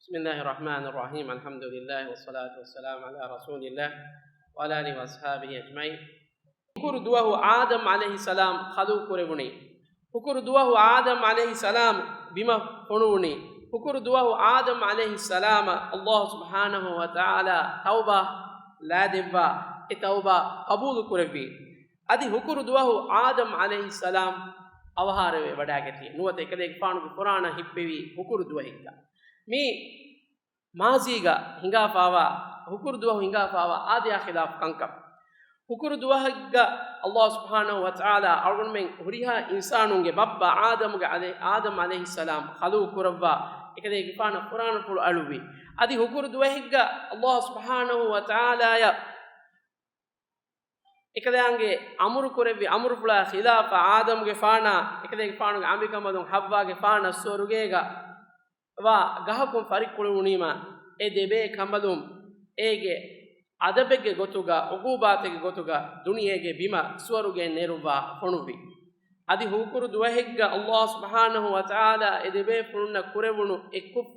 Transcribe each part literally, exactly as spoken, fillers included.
بسم الله الرحمن الرحيم. الحمد لله والصلاة والسلام على رسول الله وعلى آله وأصحابه أجمعين. ހުކުރު ދުވަހު އާދަމް ޢަލައިހިއްސަލާމް ޚަލްޤު ކުރެވުނީ. ހުކުރު ދުވަހު އާދަމް ޢަލައިހިއްސަލާމް ބިމަށް ފޮނުވުނީ. ހުކުރު ދުވަހު އާދަމް ޢަލައިހިއްސަލާމަށް ﷲ ސުބްޙާނަހޫ ވަތަޢާލާ ތައުބާ ލާދެއްވާ، އެ ތައުބާ ޤަބޫލު ކުރެއްވީ. އަދި ހުކުރު ދުވަހު އާދަމް ޢަލައިހިއްސަލާމް އަވަހާރަވެ ވަޑާގަތީ. ނުވަތަ އެކަލޭގެފާނުގެ ފުރާނަ ހިއްޕެވީ ހުކުރު ދުވަހެއްގަ. މީ މާޒީގަ ހިނގާފާވާ، ހުކުރު ދުވަހު ހިނގާފާވާ އާދަޔާ ޚިލާފު ކަންކަން. ހުކުރު ދުވަހެއްގަ ﷲ ސުބްޙާނަހޫ ވަތަޢާލާ އަޅުގަނޑުމެން ހުރިހާ އިންސާނުންގެ ބައްޕަ އާދަމުގެ ޢަލައި-، އާދަމް ޢަލައިހިއްސަލާމް ޚަލްޤު ކުރައްވާ، އެކަލޭގެފާނަށް ފުރާނަފުޅު އަޅުއްވި. އަދި ހުކުރު ދުވަހެއްގަ ﷲ ސުބްޙާނަހޫ ވަތަޢާލާޔަށް އެކަލާނގެ އަމުރު ކުރެއްވި އަމުރުފުޅާ ޚިލާފަށް އާދަމުގެފާނާ އެކަލޭގެފާނުގެ އަނބިކަނބަލުން ޙައްވާގެފާނަށް ސުވަރުގޭގަ ވާ ގަހަކުން ފަރިއްކުރެވުނީމަ، އެ ދެބޭ ކަނބަލުން އޭގެ އަދަބެއްގެ ގޮތުގަ، ޢުޤޫބާތެއްގެ ގޮތުގަ ދުނިޔޭގެ ބިމަށް ސުވަރުގެއެއް ނެރުއްވާ ފޮނުއްވި. އަދި ހުކުރު ދުވަހެއްގަ ﷲ ސުބްޙާނަހޫ ވަތަޢާލާ އެ ދެބޭފުޅުންނަށް ކުރެވުނު އެ ކުށް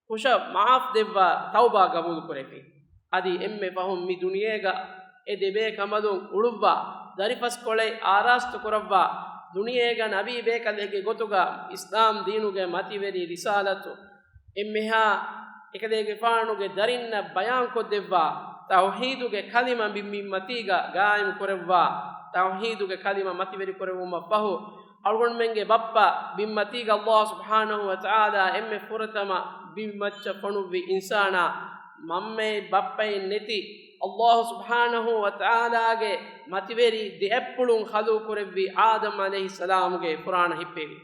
ކުށަށް މަޢާފް ދެއްވާ ތައުބާ ގަބޫލު ކުރެއްވި. އަދި އެންމެ ފަހުން މި ދުނިޔޭގަ އެ ދެބޭ ކަނބަލުން އުޅުއްވާ، ދަރިފަސްކޮޅެއް އާރާސްތު ކުރައްވާ، ދުނިޔޭގަ ނަބީ ބޭކަލެއްގެ ގޮތުގަ އިސްލާމް ދީނުގެ މަތިވެރި ރިސާލަތު އެންމެހާ އެކަލޭގެފާނުގެ ދަރިންނަށް ބަޔާންކޮށްދެއްވާ، ތައުޙީދުގެ ކަލިމަ މި-، މި މަތީގަ ގާއިމު ކުރެއްވާ، ތައުޙީދުގެ ކަލިމަ މަތިވެރި ކުރެއްވުމަށް ފަހު، އަޅުގަނޑުމެންގެ ބައްޕަ ބިންމަތީގަ ﷲ ސުބްޙާނަހޫ ވަތަޢާލާ އެންމެ ފުރަތަމަ ބިންމައްޗަށް ފޮނުއްވި އިންސާނާ، މަންމައެއް ބައްޕައެއް ނެތި ﷲ ސުބްޙާނަހޫ ވަތަޢާލާގެ މަތިވެރި ދެއަތްޕުޅުން ޚަލްޤު ކުރެއްވި އާދަމް ޢަލައިހިއްސަލާމުގެ ފުރާނަ ހިއްޕެވި.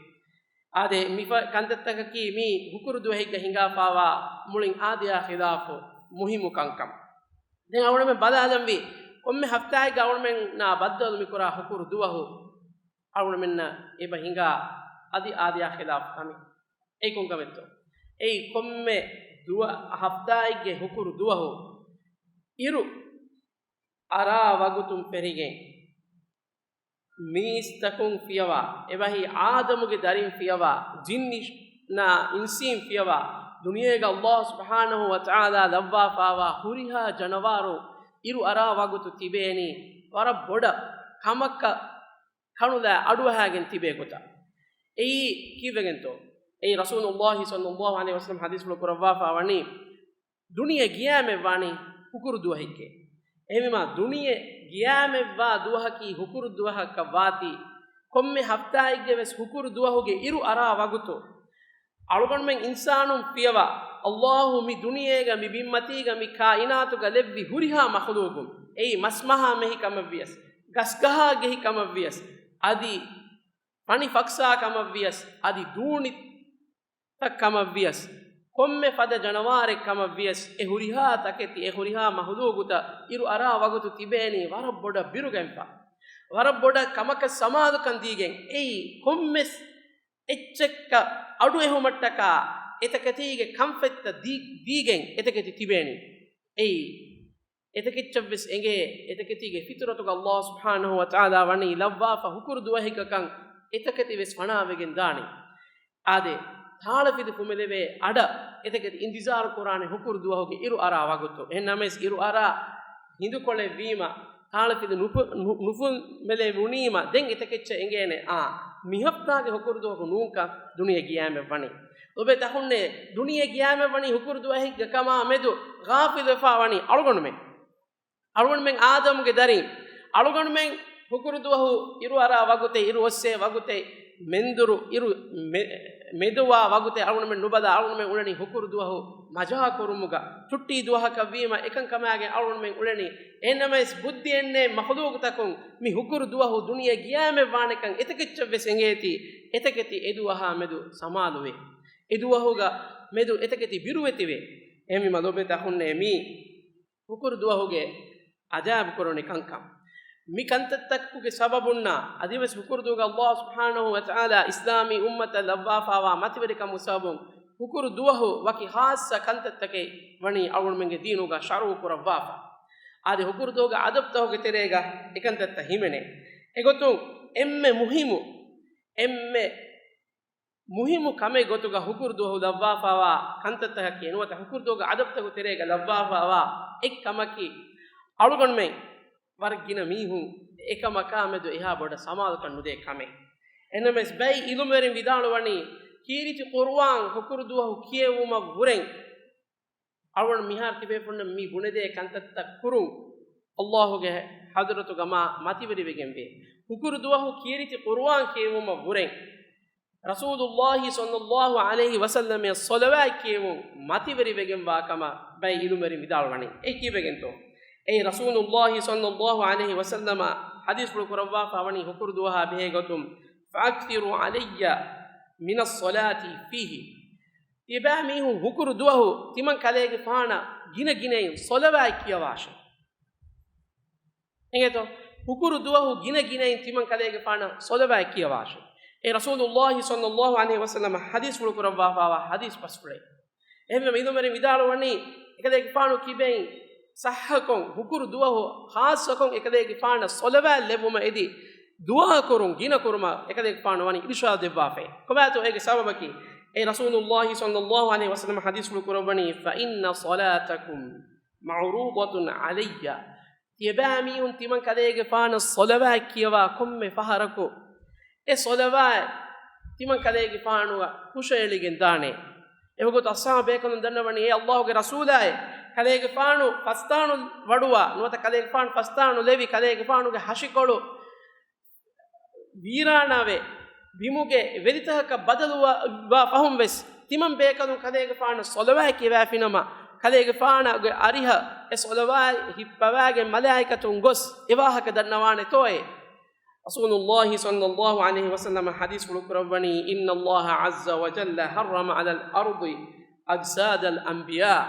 އާދެ، މި ފަ-، ކަންތައްތަކަކީ މީ ހުކުރު ދުވަހެއްގަ ހިނގާފާވާ މުޅިން އާދަޔާ ޚިލާފު މުހިއްމު ކަންކަން. ދެން އަޅުގަނޑުމެން ބަލާލަންވީ، ކޮންމެ ހަފްތާއެއްގަ އަޅުގަނޑުމެންނާ ބައްދަލު މިކުރާ ހުކުރު ދުވަހު އަޅުގަނޑުމެންނަށް އެބަ ހިނގާ އަދި އާދަޔާ ޚިލާފު ކަމެއް. އެއީ ކޮންކަމެއްތޯ؟ އެއީ ކޮންމެ ދުވަ-، ހަފްތާއެއްގެ ހުކުރު ދުވަހު އިރު އަރާ ވަގުތުން ފެށިގެން، މީސްތަކުން ފިޔަވާ، އެބަހީ އާދަމުގެ ދަރިން ފިޔަވާ، ޖިންނިންނާ އިންސީން ފިޔަވާ، ދުނިޔޭގަ ﷲ ސުބްޙާނަހޫ ވަތަޢާލާ ލައްވާފާވާ ހުރިހާ ޖަނަވާރު އިރު އަރާ ވަގުތު ތިބޭނީ ވަރަށް ބޮޑަށް ކަމަކަށް ކަނުލާ އަޑުއަހާގެން ތިބޭ ގޮތަށް. އެއީ ކީއްވެގެންތޯ؟ އެއީ ރަސޫލުﷲ ޞައްލަﷲ ޢަލައިހި ވަސައްލަމަ ޙަދީޘްފުޅު ކުރައްވާފާ ވަނީ، ދުނިޔެ ގިޔާމެއް ވާނީ ހުކުރު ދުވަހެއްގެ. އެހެންވީމާ، ދުނިޔެ ގިޔާމެއްވާ ދުވަހަކީ ހުކުރު ދުވަހަކަށް ވާތީ، ކޮންމެ ހަފްތާއެއްގެ ވެސް ހުކުރު ދުވަހުގެ އިރު އަރާ ވަގުތު، އަޅުގަނޑުމެން އިންސާނުން ފިޔަވާ، ﷲ މި ދުނިޔޭގަ، މި ބިންމަތީގަ، މި ކާއިނާތުގަ ލެއްވި ހުރިހާ މަޚުލޫގުން، އެއީ މަސްމަހާ މެހި ކަމަށްވިޔަސް، ގަސްގަހާ ގެހި ކަމަށްވިޔަސް، އަދި ފަނި ފަކްސާ ކަމަށްވިޔަސް، އަދި ދޫނި ތައް ކަމަށްވިޔަސް، ކޮންމެ ފަދަ ޖަނަވާރެއް ކަމަށްވިޔަސް، އެ ހުރިހާ ތަކެތި، އެ ހުރިހާ މަހުލޫގުތައް އިރު އަރާ ވަގުތު ތިބޭނީ ވަރަށް ބޮޑަށް ބިރުގަންފަ، ވަރަށް ބޮޑަށް ކަމަކަށް ސަމާލުކަން ދީގެން. އެއީ ކޮންމެސް އެއްޗެއްކަ އަޑު އެހުމަށްޓަކާ، އެތަކެތީގެ ކަންފަތްތައް ދީ-، ދީގެން އެތަކެތި ތިބޭނީ. އެއީ އެތަކެއްޗަށްވެސް އެނގޭ، އެތަކެތީގެ ފިތުރަތުގަ ﷲ ސުބްޙާނަހޫ ވަތަޢާލާ ވަނީ ލައްވާފަ ހުކުރު ދުވަހެއްގަކަން، އެތަކެތިވެސް ފަނާވެގެން ދާނީ. އާދެ، ތާޅަފިލި ފުމެލެވޭ އަޑަށް އެތަކެތި އިންތިޒާރު ކުރާނެ ހުކުރު ދުވަހުގެ އިރު އަރާ ވަގުތު. އެހެންނަމަވެސް އިރު އަރާ ހިނދުކޮޅެއް ވީމަ، ތާޅަފިލި ނުފު-، ނު-، ނުފުމެލެވުނީމަ، ދެން އެތަކެއްޗަށް އެނގޭނެ، އާ، މި ހަފްތާގެ ހުކުރު ދުވަހަކު ނޫންކަން ދުނިޔެ ގިޔާމެއް ވަނީ. ލޮބުވެތި އަޚުންނޭ، ދުނިޔެ ގިޔާމެއް ވަނީ ހުކުރު ދުވަހެއްގެ ކަމާ މެދު ޣާފިލުވެފާ ވަނީ އަޅުގަނޑުމެން. އަޅުގަނޑުމެން އާދަމުގެ ދަރިން. އަޅުގަނޑުމެން ހުކުރު ދުވަހު އިރު އަރާ ވަގުތެއް، އިރު އޮއްސޭ ވަގުތެއް، މެންދުރު އިރު މެ-، މެދުވާ ވަގުތެއް އަޅުގަނޑުމެން ނުބަލާ، އަޅުގަނޑުމެން އުޅެނީ ހުކުރު ދުވަހު މަޖާ ކުރުމުގަ. ޗުއްޓީ ދުވަހަކަށް ވީމަ އެކަން ކަމާގެން އަޅުގަނޑުމެން އުޅެނީ. އެހެންނަމަވެސް ބުއްދިއެއްނެތް މަޚުލޫގުތަކުން މި ހުކުރު ދުވަހު ދުނިޔެ ގިޔާމެއް ވާނެކަން އެތަކެއްޗަށްވެސް އެނގޭތީ، އެތަކެތި އެ ދުވަހާ މެދު ސަމާލުވޭ. އެ ދުވަހުގަ މެދު އެތަކެތި ބިރުވެތިވޭ. އެހެންވީމަ ލޮބުވެތި އަޚުންނޭ، މީ ހުކުރު ދުވަހުގެ އަޖާއިބު ކުރަނި ކަންކަން. މި ކަންތައްތަކުގެ ސަބަބުންނާ އަދިވެސް ހުކުރު ދުވަހުގަ ﷲ ސުބްޙާނަހޫ ވަތަޢާލާ އިސްލާމީ އުއްމަތަށް ލައްވާފާވާ މަތިވެރިކަމުގެ ސަބަބުން ހުކުރު ދުވަހު ވަކި ޚާއްޞަ ކަންތައްތަކެއް ވަނީ އަޅުގަނޑުމެންގެ ދީނުގަ ޝަރުޢު ކުރައްވާފަ. އާދެ، ހުކުރު ދުވަހުގެ އަދަބުތަކުގެ ތެރޭގަ އެކަންތައްތައް ހިމެނޭ. އެގޮތުން އެންމެ މުހިއްމު، އެންމެ މުހިއްމު ކަމެއް ގޮތުގަ ހުކުރު ދުވަހު ލައްވާފައިވާ ކަންތައްތަކަކީ ނުވަތަ ހުކުރު ދުވަހުގެ އަދަބުތަކުގެ ތެރޭގަ ލައްވާފައިވާ އެއްކަމަކީ، އަޅުގަނޑުމެން ވަރަށް ގިނަ މީހުން އެކަމަކާ މެދު އެހާ ބޮޑަށް ސަމާލުކަން ނުދޭ ކަމެއް. އެހެންނަމަވެސް ބައެއް އިލްމުވެރިން ވިދާޅުވަނީ، ކީރިތި ޤުރުއާން ހުކުރު ދުވަހު ކިޔެވުމަށް ވުރެން އަޅުގަނޑު މިހާރު ތިބޭފުޅުންނަށް މި ބުނެދޭ ކަންތައްތައް ކުރުން ﷲ ގެ ޙަޟްރަތުގަ މާ މަތިވެރިވެގެންވޭ. ހުކުރު ދުވަހު ކީރިތި ޤުރުއާން ކިޔެވުމަށް ވުރެން ރަސޫލުﷲ ޞައްލަﷲ ޢަލައިހި ވަސައްލަމަށް ޞަލަވާތް ކިޔެވުން މަތިވެރިވެގެންވާ ކަމަށް ބައެއް އިލްމުވެރިން ވިދާޅުވަނީ. އެ ކީއްވެގެންތޯ؟ އެއީ ރަސޫލުﷲ ޞައްލަﷲ ޢަލައިހި ވަސައްލަމަ ޙަދީޘްފުޅު ކުރައްވާފަ ވަނީ ހުކުރު ދުވަހާ ބެހޭ ގޮތުން، "فأكثروا علي من الصلاة فيه." ތިޔަބައިމީހުން ހުކުރު ދުވަހު ތިމަން ކަލޭގެފާނަށް ގިނަ ގިނައިން ޞަލަވާތް ކިޔަވާށޭ. އެނގޭތޯ؟ ހުކުރު ދުވަހު ގިނަ ގިނައިން ތިމަން ކަލޭގެފާނަށް ޞަލަވާތް ކިޔަވާށޭ. އެ ރަސޫލުﷲ ޞައްލަﷲ ޢަލައިހި ވަސައްލަމަ ޙަދީޘްފުޅު ކުރައްވާފައިވާ ޙަދީޘް ބަސްފުޅެއް. އެހެންވެ އިލްމުވެރިން ވިދާޅުވަނީ، އެކަލޭގެފާނު ކިބައިން ޞައްޙަކޮށް، ހުކުރު ދުވަހު ޚާއްޞަކޮށް އެކަލޭގެފާނަށް ޞަލަވާތް ލެއްވުމަށް އެދި ދުޢާ ކުރުން ގިނަ ކުރުމަށް އެކަލޭގެފާނު ވަނީ އިރުޝާދު ދެއްވާފައި. ކޮބާތޯ އޭގެ ސަބަބަކީ؟ އެ ރަސޫލުﷲ ޞައްލަﷲ ޢަލައިހި ވަސައްލަމަ ޙަދީޘްފުޅު ކުރައްވަނީ، "فإن صلاتكم معروضة علي." ތިޔަބައިމީހުން ތިމަން ކަލޭގެފާނަށް ޞަލަވާތް ކިޔަވާ ކޮންމެ ފަހަރަކު، އެ ޞަލަވާތް ތިމަން ކަލޭގެފާނުގެ ކުށައެޅިގެން ދާނެ. އެވަގުތު އަޞްޙާބު ބޭކަލުން ދަންނަވަނީ، އޭ ﷲ ގެ ރަސޫލާއޭ، ކަލޭގެފާނު ފަސްދާނު ވަޑުވާ، ނުވަތަ ކަލޭގެފާނު ފަސްދާނު ލެވި، ކަލޭގެފާނުގެ ހަށިކޮޅު ވީރާނާވެ، ބިމުގެ ވެލިތަކަކަށް ބަދަލުވާ، ވާ ފަހުން ވެސް، ތިމަން ބޭކަލުން ކަލޭގެފާނަށް ޞަލަވާތް ކިޔަވައިފިނަމަ، ކަލޭގެފާނުގެ އަރިހަށް އެ ޞަލަވާތް ހިއްޕަވާގެން މަލާއިކަތުން ގޮސް އެ ވާހަކަ ދަންނަވާނެތޯއޭ؟ ރަސޫލުﷲ ޞައްލަﷲ ޢަލައިހި ވަސައްލަމަ ޙަދީޘްފުޅު ކުރައްވަނީ، "إن الله عز وجل حرم على الأرض أجساد الأنبياء."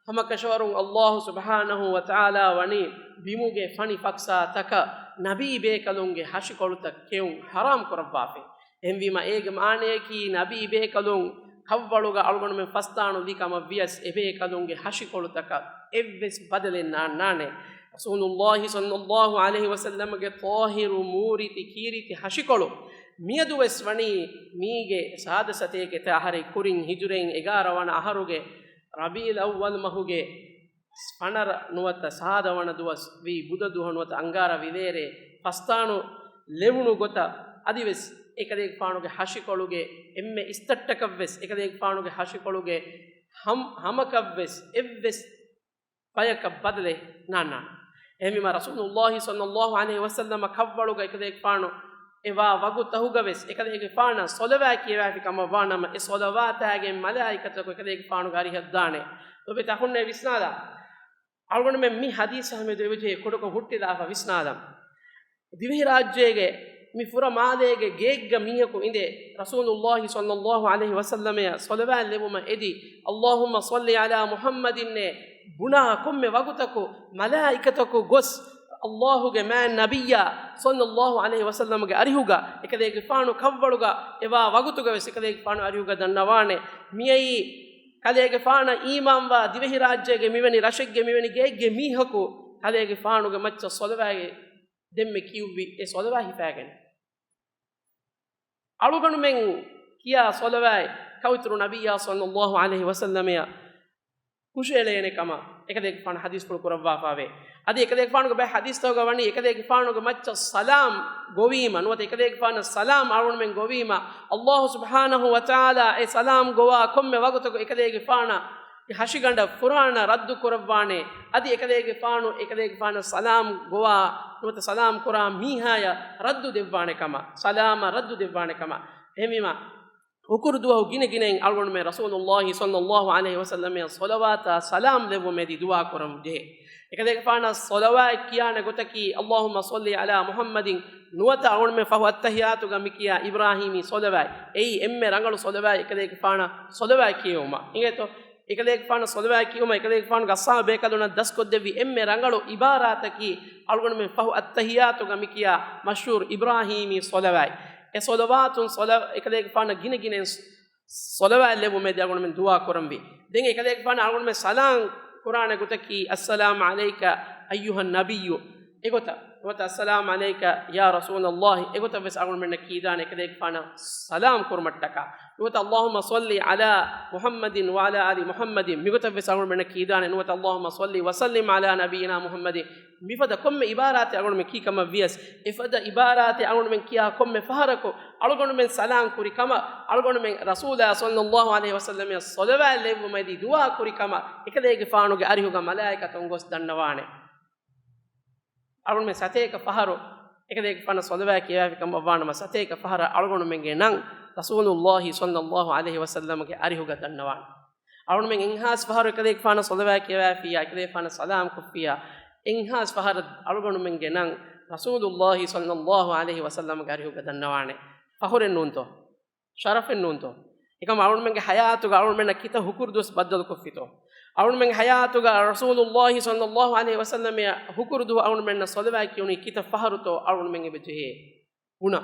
ހަމަކަށަވަރުން ﷲ ސުބްޙާނަހޫ ވަތަޢާލާ ވަނީ ބިމުގެ ފަނި ފައްސާތަކަށް ނަބީ ބޭކަލުންގެ ހަށިކޮޅުތައް ކެއުން ޙަރާމް ކުރައްވާފައި. އެހެންވީމަ އޭގެ މާނަޔަކީ ނަބީ ބޭކަލުން ކަށްވަޅުގަ އަޅުގަނޑުމެން ފަސްދާނު ލި ކަމަށް ވިޔަސް އެބޭކަލުންގެ ހަށިކޮޅުތަކަށް އެއްވެސް ބަދަލެއް ނާންނާނެ. ރަސޫލުﷲ ޞައްލަﷲ ޢަލައިހި ވަސައްލަމަގެ ޠާހިރު މޫރިތި ކީރިތި ހަށިކޮޅު މިއަދުވެސް ވަނީ މީގެ ސާދަ ސަތޭކަ އެތައް އަހަރެއް ކުރިން ހިޖުރައިން އެގާރަ ވަނަ އަހަރުގެ ރަބީޢުލް އައްވަލް މަހުގެ ފަނަރަ ނުވަތަ ސާދަ ވަނަ ދުވަސް ވީ ބުދަ ދުވަހު ނުވަތަ އަންގާރަ ވިލޭރޭ ފަސްދާނު ލެވުނު ގޮތަށް އަދިވެސް އެކަލޭގެފާނުގެ ހަށިކޮޅުގެ އެންމެ އިސްތައްޓަކަށްވެސް އެކަލޭގެފާނުގެ ހަށިކޮޅުގެ ހަމް-، ހަމަކަށްވެސް އެއްވެސް ބަޔަކަށް ބަދަލެއް ނާންނާނެ. އެހެންވީމަ ރަސޫލުﷲ ޞައްލަﷲ ޢަލައިހި ވަސައްލަމަ ކަށްވަޅުގަ އެކަލޭގެފާނު އެވާ ވަގުތަހުގަވެސް އެކަލޭގެފާނަށް ޞަލަވާތް ކިޔަވައިފި ކަމަށް ވާނަމަ، އެ ޞަލަވާތާގެ މަލާއިކަތަކު އެކަލޭގެފާނުގެ އަރިހަށް ދާނެ. ލޯބިވެތި އަޚުންނޭ ވިސްނާލާ. އަޅުގަނޑުމެން މި ޙަދީޘާ މެދު އެވަޖެހޭ ކުޑަކޮށް ހުއްޓިލާފަ ވިސްނާލަން. ދިވެހިރާއްޖޭގެ މި ފުރަމާލޭގެ ގެއެއްގަ މީހަކު އިނދެ، ރަސޫލުﷲ ޞައްލަﷲ ޢަލައިހި ވަސައްލަމައަށް ޞަލަވާތް ލެއްވުމަށް އެދި، "اللهم صل على محمد" އޭ ބުނާ ކޮންމެ ވަގުތަކު މަލާއިކަތަކު ގޮސް، ﷲ ގެ މާތް ނަބިއްޔާ ޞައްލަﷲ ޢަލައިހި ވަސައްލަމަގެ އަރިހުގަ އެކަލޭގެފާނު ކަށްވަޅުގަ އެވާ ވަގުތުގަވެސް އެކަލޭގެފާނު އަރިހުގަ ދަންނަވާނެ. މިއައީ ކަލޭގެފާނަށް އީމާންވާ ދިވެހިރާއްޖޭގެ މިވެނި ރަށެއްގެ މިވެނި ގެއެއްގެ މީހަކު ކަލޭގެފާނުގެ މައްޗަށް ޞަލަވާތް ދެންމެ ކިޔުއްވި އެ ޞަލަވާތް ހިފާގެން. އަޅުގަނޑުމެން ކިޔާ ޞަލަވާތް ކައުތުރު ނަބިއްޔާ ޞައްލަﷲ ޢަލައިހި ވަސައްލަމައަށް ކުށެޅޭނެ ކަމަށް އެކަލޭގެފާނު ޙަދީޘްފުޅު ކުރައްވާފައެވެ. އަދި އެކަލޭގެފާނުގެ ބައެއް ޙަދީޘްތަކުގަ ވަނީ އެކަލޭގެފާނުގެ މައްޗަށް ސަލާމް ގޮވީމަ، ނުވަތަ އެކަލޭގެފާނަށް ސަލާމް އަޅުގަނޑުމެން ގޮވީމަ، ﷲ ސުބްޙާނަހޫ ވަތަޢާލާ އެ ސަލާމް ގޮވާ ކޮންމެ ވަގުތަކު އެކަލޭގެފާނަށް އެ ހަށިގަނޑަށް ފުރާނަ ރައްދު ކުރައްވާނެ. އަދި އެކަލޭގެފާނު އެކަލޭގެފާނަށް ސަލާމް ގޮވާ ނުވަތަ ސަލާމް ކުރާ މީހާޔަށް ރައްދު ދެއްވާނެ ކަމަށް، ސަލާމަށް ރައްދު ދެއްވާނެ ކަމަށް. އެހެންވީމަ، ހުކުރު ދުވަހު ގިނަ ގިނައިން އަޅުގަނޑުމެން ރަސޫލުﷲ ޞައްލަﷲ ޢަލައިހި ވަސައްލަމައަށް ޞަލަވާތާ ސަލާމް ލެއްވުމެދި ދުޢާ ކުރަން ޖެހޭ. އެކަލޭގެފާނަށް ޞަލަވާތް ކިޔާނެ ގޮތަކީ، اللهم صل على محمد، ނުވަތަ އަޅުގަނޑުމެން ފަހު އައްތަޙިއްޔާތުގަ މިކިޔާ އިބްރާހީމީ ޞަލަވާތް. އެއީ އެންމެ ރަނގަޅު ޞަލަވާތް އެކަލޭގެފާނަށް ޞަލަވާތް ކިޔެވުމަށް. އިނގޭތޯ؟ އެކަލޭގެފާނަށް ޞަލަވާތް ކިޔުމަށް އެކަލޭގެފާނުގެ އަޞްޙާބު ބޭކަލުންނަށް ދަސްކޮށްދެއްވި އެންމެ ރަނގަޅު ޢިބާރާތަކީ، އަޅުގަނޑުމެން ފަހު އައްތަޙިއްޔާތުގަ މިކިޔާ މަޝްހޫރު އިބްރާހީމީ ޞަލަވާތް. އެ ޞަލަވާތުން ޞަލަ-، އެކަލޭގެފާނަށް ގިނަ ގިނައިން ޞަލަވާތް ލެއްވުމެދި އަޅުގަނޑުމެން ދުޢާ ކުރަންވީ. ދެން އެކަލޭގެފާނަށް އަޅުގަނޑުމެން ސަލާމް ކުރާނެ ގޮތަކީ، السلام عليك أيها النبي. އެގޮތަށް ނުވަތަ السلام عليك يا رسول الله، އެގޮތަށް ވެސް އަޅުގަނޑުމެންނަށް ކީދާނެ އެކަލޭގެފާނަށް ސަލާމް ކުރުމަށްޓަކާ. ނުވަތަ اللهم صل على محمد وعلى آل محمد، މިގޮތަށް ވެސް އަޅުގަނޑުމެންނަށް ކީދާނެ. ނުވަތަ اللهم صل وسلم على نبينا محمد. މިފަދަ ކޮންމެ އިބާރާތެއް އަޅުގަނޑުމެން ކީ ކަމަށް ވިޔަސް، އެފަދަ އިބާރާތެއް އަޅުގަނޑުމެން ކިޔާ ކޮންމެ ފަހަރަކު އަޅުގަނޑުމެން ސަލާމް ކުރި ކަމަށް، އަޅުގަނޑުމެން ރަސޫލާ صلى الله عليه وسلم އަށް ޞަލަވާތް ލެއްވުމަށް ދުޢާ ކުރި ކަމަށް އެކަލޭގެފާނުގެ އަރިހުގަ މަލާއިކަތުން ގޮސް ދަންނަވާނެ. އަޅުގަނޑުމެން ސަތޭކަ ފަހަރު އެކަލޭގެފާނަށް ޞަލަވާތް ކިޔަވާފި ކަމަށް ވާނަމަ، ސަތޭކަ ފަހަރަށް އަޅުގަނޑުމެންގެ ނަން ރަސޫލުﷲ صلى الله عليه وسلم ގެ އަރިހުގަ ދަންނަވާނެ. އަޅުގަނޑުމެން އެއްހާސް ފަހަރު އެކަލޭގެފާނަށް ޞަލަވާތް ކިޔަވާފިއްޔާ، އެކަލޭގެފާނަށް ސަލާމް ކޮށްފިއްޔާ، އެއްހާސް ފަހަރަށް އަޅުގަނޑުމެންގެ ނަން ރަސޫލުﷲ صلى الله عليه وسلم ގެ އަރިހުގަ ދަންނަވާނެ. ފަހުރެއް ނޫންތޯ؟ ޝަރަފެއް ނޫންތޯ؟ އެކަމަ އަޅުގަނޑުމެންގެ ޙަޔާތުގަ އަޅުގަނޑުމެންނަށް ކިތައް ހުކުރު ދުވަސް ބައްދަލުކޮށްފިތޯ؟ އަޅުގަނޑުމެންގެ ޙަޔާތުގަ ރަސޫލުﷲ صلى الله عليه وسلم އަށް ހުކުރު ދުވަހު އަޅުގަނޑުމެންނަށް ޞަލަވާތް ކިޔުނީ ކިތައް ފަހަރުތޯ އަޅުގަނޑުމެން އެބަ ޖެހޭ ގުނަ.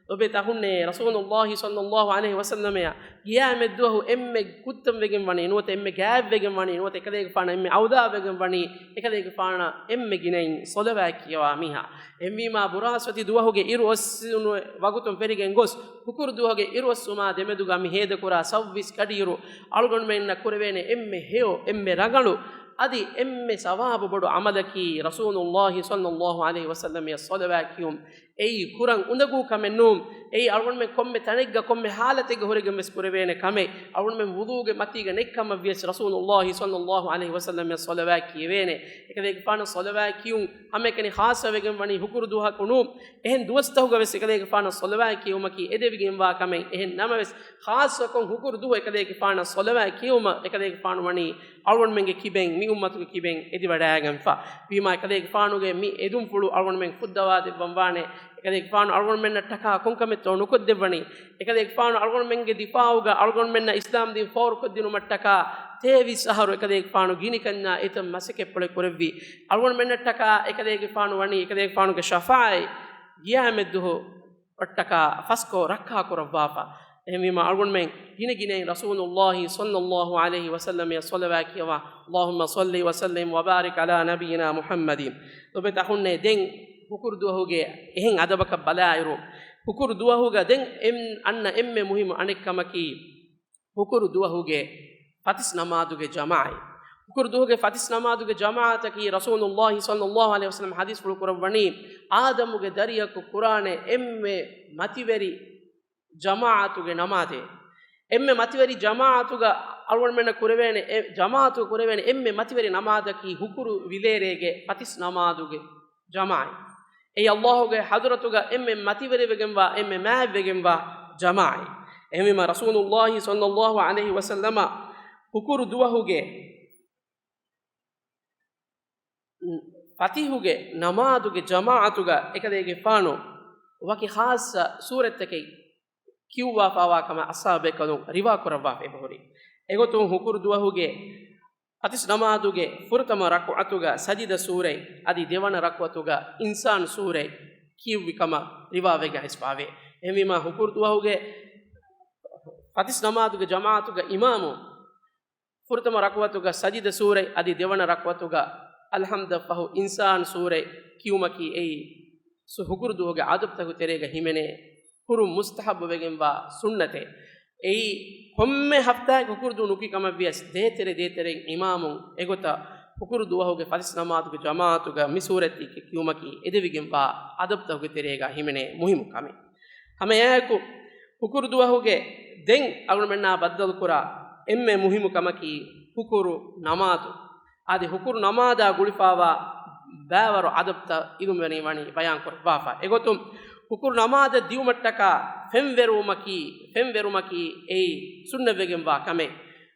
ލޮބުވެތި އަޚުންނޭ، ރަސޫލުﷲ صلى الله عليه وسلم އަށް ޤިޔާމަތް ދުވަހު އެންމެ ކުއްތަން ވެގެން ވަނީ، ނުވަތަ އެންމެ ގާތް ވެގެން ވަނީ، ނުވަތަ އެކަލޭގެފާނަށް އެންމެ އައުލާ ވެގެން ވަނީ، އެކަލޭގެފާނަށް އެންމެ ގިނައިން ޞަލަވާތް ކިޔަވާ މީހާ. އެހެންވީމާ، ބުރާސްފަތި ދުވަހުގެ އިރު އޮއްސުނު ވަގުތުން ފެށިގެން ގޮސް، ހުކުރު ދުވަހުގެ އިރު އޮއްސުމާ ދެމެދުގަ މި ހޭދަކުރާ ސައްވީސް ކަޑިއިރު އަޅުގަނޑުމެންނަށް ކުރެވޭނެ އެންމެ ހެޔޮ، އެންމެ ރަނގަޅު، އަދި އެންމެ ސަވާބު ބޮޑު ޢަމަލަކީ ރަސޫލުﷲ صلى الله عليه وسلم އަށް ޞަލަވާތް ކިޔުން. އެއީ ކުރަން އުނދަގޫ ކަމެއް ނޫން. އެއީ އަޅުގަނޑުމެން ކޮންމެ ތަނެއްގަ ކޮންމެ ޙާލަތެއްގަ ހުރެގެން ވެސް ކުރެވޭނެ ކަމެއް. އަޅުގަނޑުމެން ވުޟޫގެ މަތީގަ ނެތް ކަމަށް ވިޔަސް ރަސޫލުﷲ صلى الله عليه وسلم އަށް ޞަލަވާތް ކިޔެވޭނެ. އެކަލޭގެފާނަށް ޞަލަވާތް ކިޔުން ހަމައެކަނި ޚާއްޞަވެގެން ވަނީ ހުކުރު ދުވަހަކު ނޫން. އެހެން ދުވަސްތަކުގަ ވެސް އެކަލޭގެފާނަށް ޞަލަވާތް ކިޔުމަކީ އެދެވިގެންވާ ކަމެއް. އެހެން ނަމަވެސް، ޚާއްޞަކޮށް ހުކުރު ދުވަހު އެކަލޭގެފާނަށް ޞަލަވާތް ކިޔުމަށް އެކަލޭގެފާނު ވަނީ އަޅުގަނޑުމެންގެ ކިބެން، މި އުއްމަތުގެ ކިބެން އެދިވަޑައިގެންފަ. ވީމާ، އެކަލޭގެފާނުގެ މި އެދުންފުޅު އަޅުގަނޑުމެން ފުއްދަވާ ދެއްވަން ވާނެ. އެކަލޭގެފާނު އަޅުގަނޑުމެންނަށްޓަކާ ކޮންކަމެއްތޯ ނުކޮށްދެއްވަނީ؟ އެކަލޭގެފާނު އަޅުގަނޑުމެންގެ ދިފާޢުގަ އަޅުގަނޑުމެންނަށް އިސްލާމް ދީން ފޯރުކޮށްދިނުމަށްޓަކާ ތޭވީސް އަހަރު އެކަލޭގެފާނު ގިނިކަންޏާ އެތައް މަސައްކަތްޕުޅެއް ކުރެއްވި. އަޅުގަނޑުމެންނަށްޓަކާ އެކަލޭގެފާނު ވަނީ އެކަލޭގެފާނުގެ ޝަފާޢަތް ޤިޔާމަތްދުވަހު އަށްޓަކާ ފަސްކޮށް ރައްކާކުރައްވާފަ. އެހެންވީމާ، އަޅުގަނޑުމެން ގިނަ ގިނައިން ރަސޫލުﷲ صلى الله عليه وسلم އަށް ޞަލަވާތް ކިޔަވާ. اللهم صل وسلم وبارك على نبينا محمد. ލޮބުވެތި އަޚުންނޭ، ދެން ހުކުރު ދުވަހުގެ އެހެން އަދަބަކަށް ބަލާއިރު، ހުކުރު ދުވަހުގަ ދެން އެން އަންނަ އެންމެ މުހިއްމު އަނެއްކަމަކީ، ހުކުރު ދުވަހުގެ ފަތިސް ނަމާދުގެ ޖަމާޢަތް. ހުކުރު ދުވަހުގެ ފަތިސް ނަމާދުގެ ޖަމާޢަތަކީ ރަސޫލުﷲ صلى الله عليه وسلم ޙަދީޘްފުޅު ކުރައްވަނީ، އާދަމުގެ ދަރިޔަކު ކުރާނެ އެންމެ މަތިވެރި ޖަމާޢަތުގެ ނަމާދޭ. އެންމެ މަތިވެރި ޖަމާޢަތުގަ އަޅުގަނޑުމެންނަށް ކުރެވޭނެ، އެ ޖަމާޢަތު ކުރެވޭނެ އެންމެ މަތިވެރި ނަމާދަކީ ހުކުރު ވިލޭރޭގެ ފަތިސް ނަމާދުގެ ޖަމާޢަތް. އެއީ ﷲ ގެ ޙަޟްރަތުގަ އެންމެ މަތިވެރިވެގެންވާ، އެންމެ މާތްވެގެންވާ ޖަމާޢަތް. އެހެންވީމާ، ރަސޫލުﷲ صلى الله عليه وسلم ހުކުރު ދުވަހުގެ ފަތިހުގެ ނަމާދުގެ ޖަމާޢަތުގަ އެކަލޭގެފާނު ވަކި ޚާއްޞަ ސޫރަތްތަކެއް ކިޔުއްވާފާވާ ކަމަށް އަޞްޙާބުބޭކަލުން ރިވާ ކުރައްވާފަ އެބަހުރި. އެގޮތުން ހުކުރު ދުވަހުގެ ފަތިސް ނަމާދުގެ ފުރަތަމަ ރަކުޢަތުގަ ސަޖިދަ ސޫރަތް، އަދި ދެވަނަ ރަކުޢަތުގަ އިންސާން ސޫރަތް ކިޔުއްވި ކަމަށް ރިވާވެގެން އައިސްފާވޭ. އެހެންވީމާ، ހުކުރު ދުވަހުގެ ފަތިސް ނަމާދުގެ ޖަމާޢަތުގަ އިމާމު ފުރަތަމަ ރަކުޢަތުގަ ސަޖިދަ ސޫރަތް، އަދި ދެވަނަ ރަކުޢަތުގަ އަލްޙަމްދަށްފަހު އިންސާން ސޫރަތް ކިޔުމަކީ އެއީ ސު-، ހުކުރު ދުވަހުގެ އާދަބުތަކުގެ ތެރޭގަ ހިމެނޭ ކުރުން މުސްތަޙައްބުވެގެންވާ ސުންނަތެއް. އެއީ ކޮންމެ ހަފްތާއެއް ހުކުރު ދުވަހު ނުކި ކަމަށް ވިޔަސް، ދޭތެރެ ދޭތެރެއިން އިމާމުން އެގޮތަށް ހުކުރު ދުވަހުގެ ފަތިސް ނަމާދުގެ ޖަމާޢަތުގަ މި ސޫރަތީ ކިޔުމަކީ އެދެވިގެންވާ އާދަބުތަކުގެ ތެރޭގަ ހިމެނޭ މުހިއްމު ކަމެއް. ހަމައެއާއެކު، ހުކުރު ދުވަހުގެ ދެން އަޅުގަނޑުމެންނާ ބައްދަލުކުރާ އެންމެ މުހިއްމު ކަމަކީ ހުކުރު ނަމާދު. އަދި ހުކުރު ނަމާދާ ގުޅިފާވާ ބައިވަރު އަދަބުތައް އިލްމުވެރިން ވަނީ ބަޔާން ކުރައްވާފަ. އެގޮތުން، ހުކުރު ނަމާދަށް ދިއުމަށްޓަކާ ފެންވެރުވުމަކީ، ފެންވެރުމަކީ އެއީ ސުންނަތްވެގެންވާ ކަމެއް.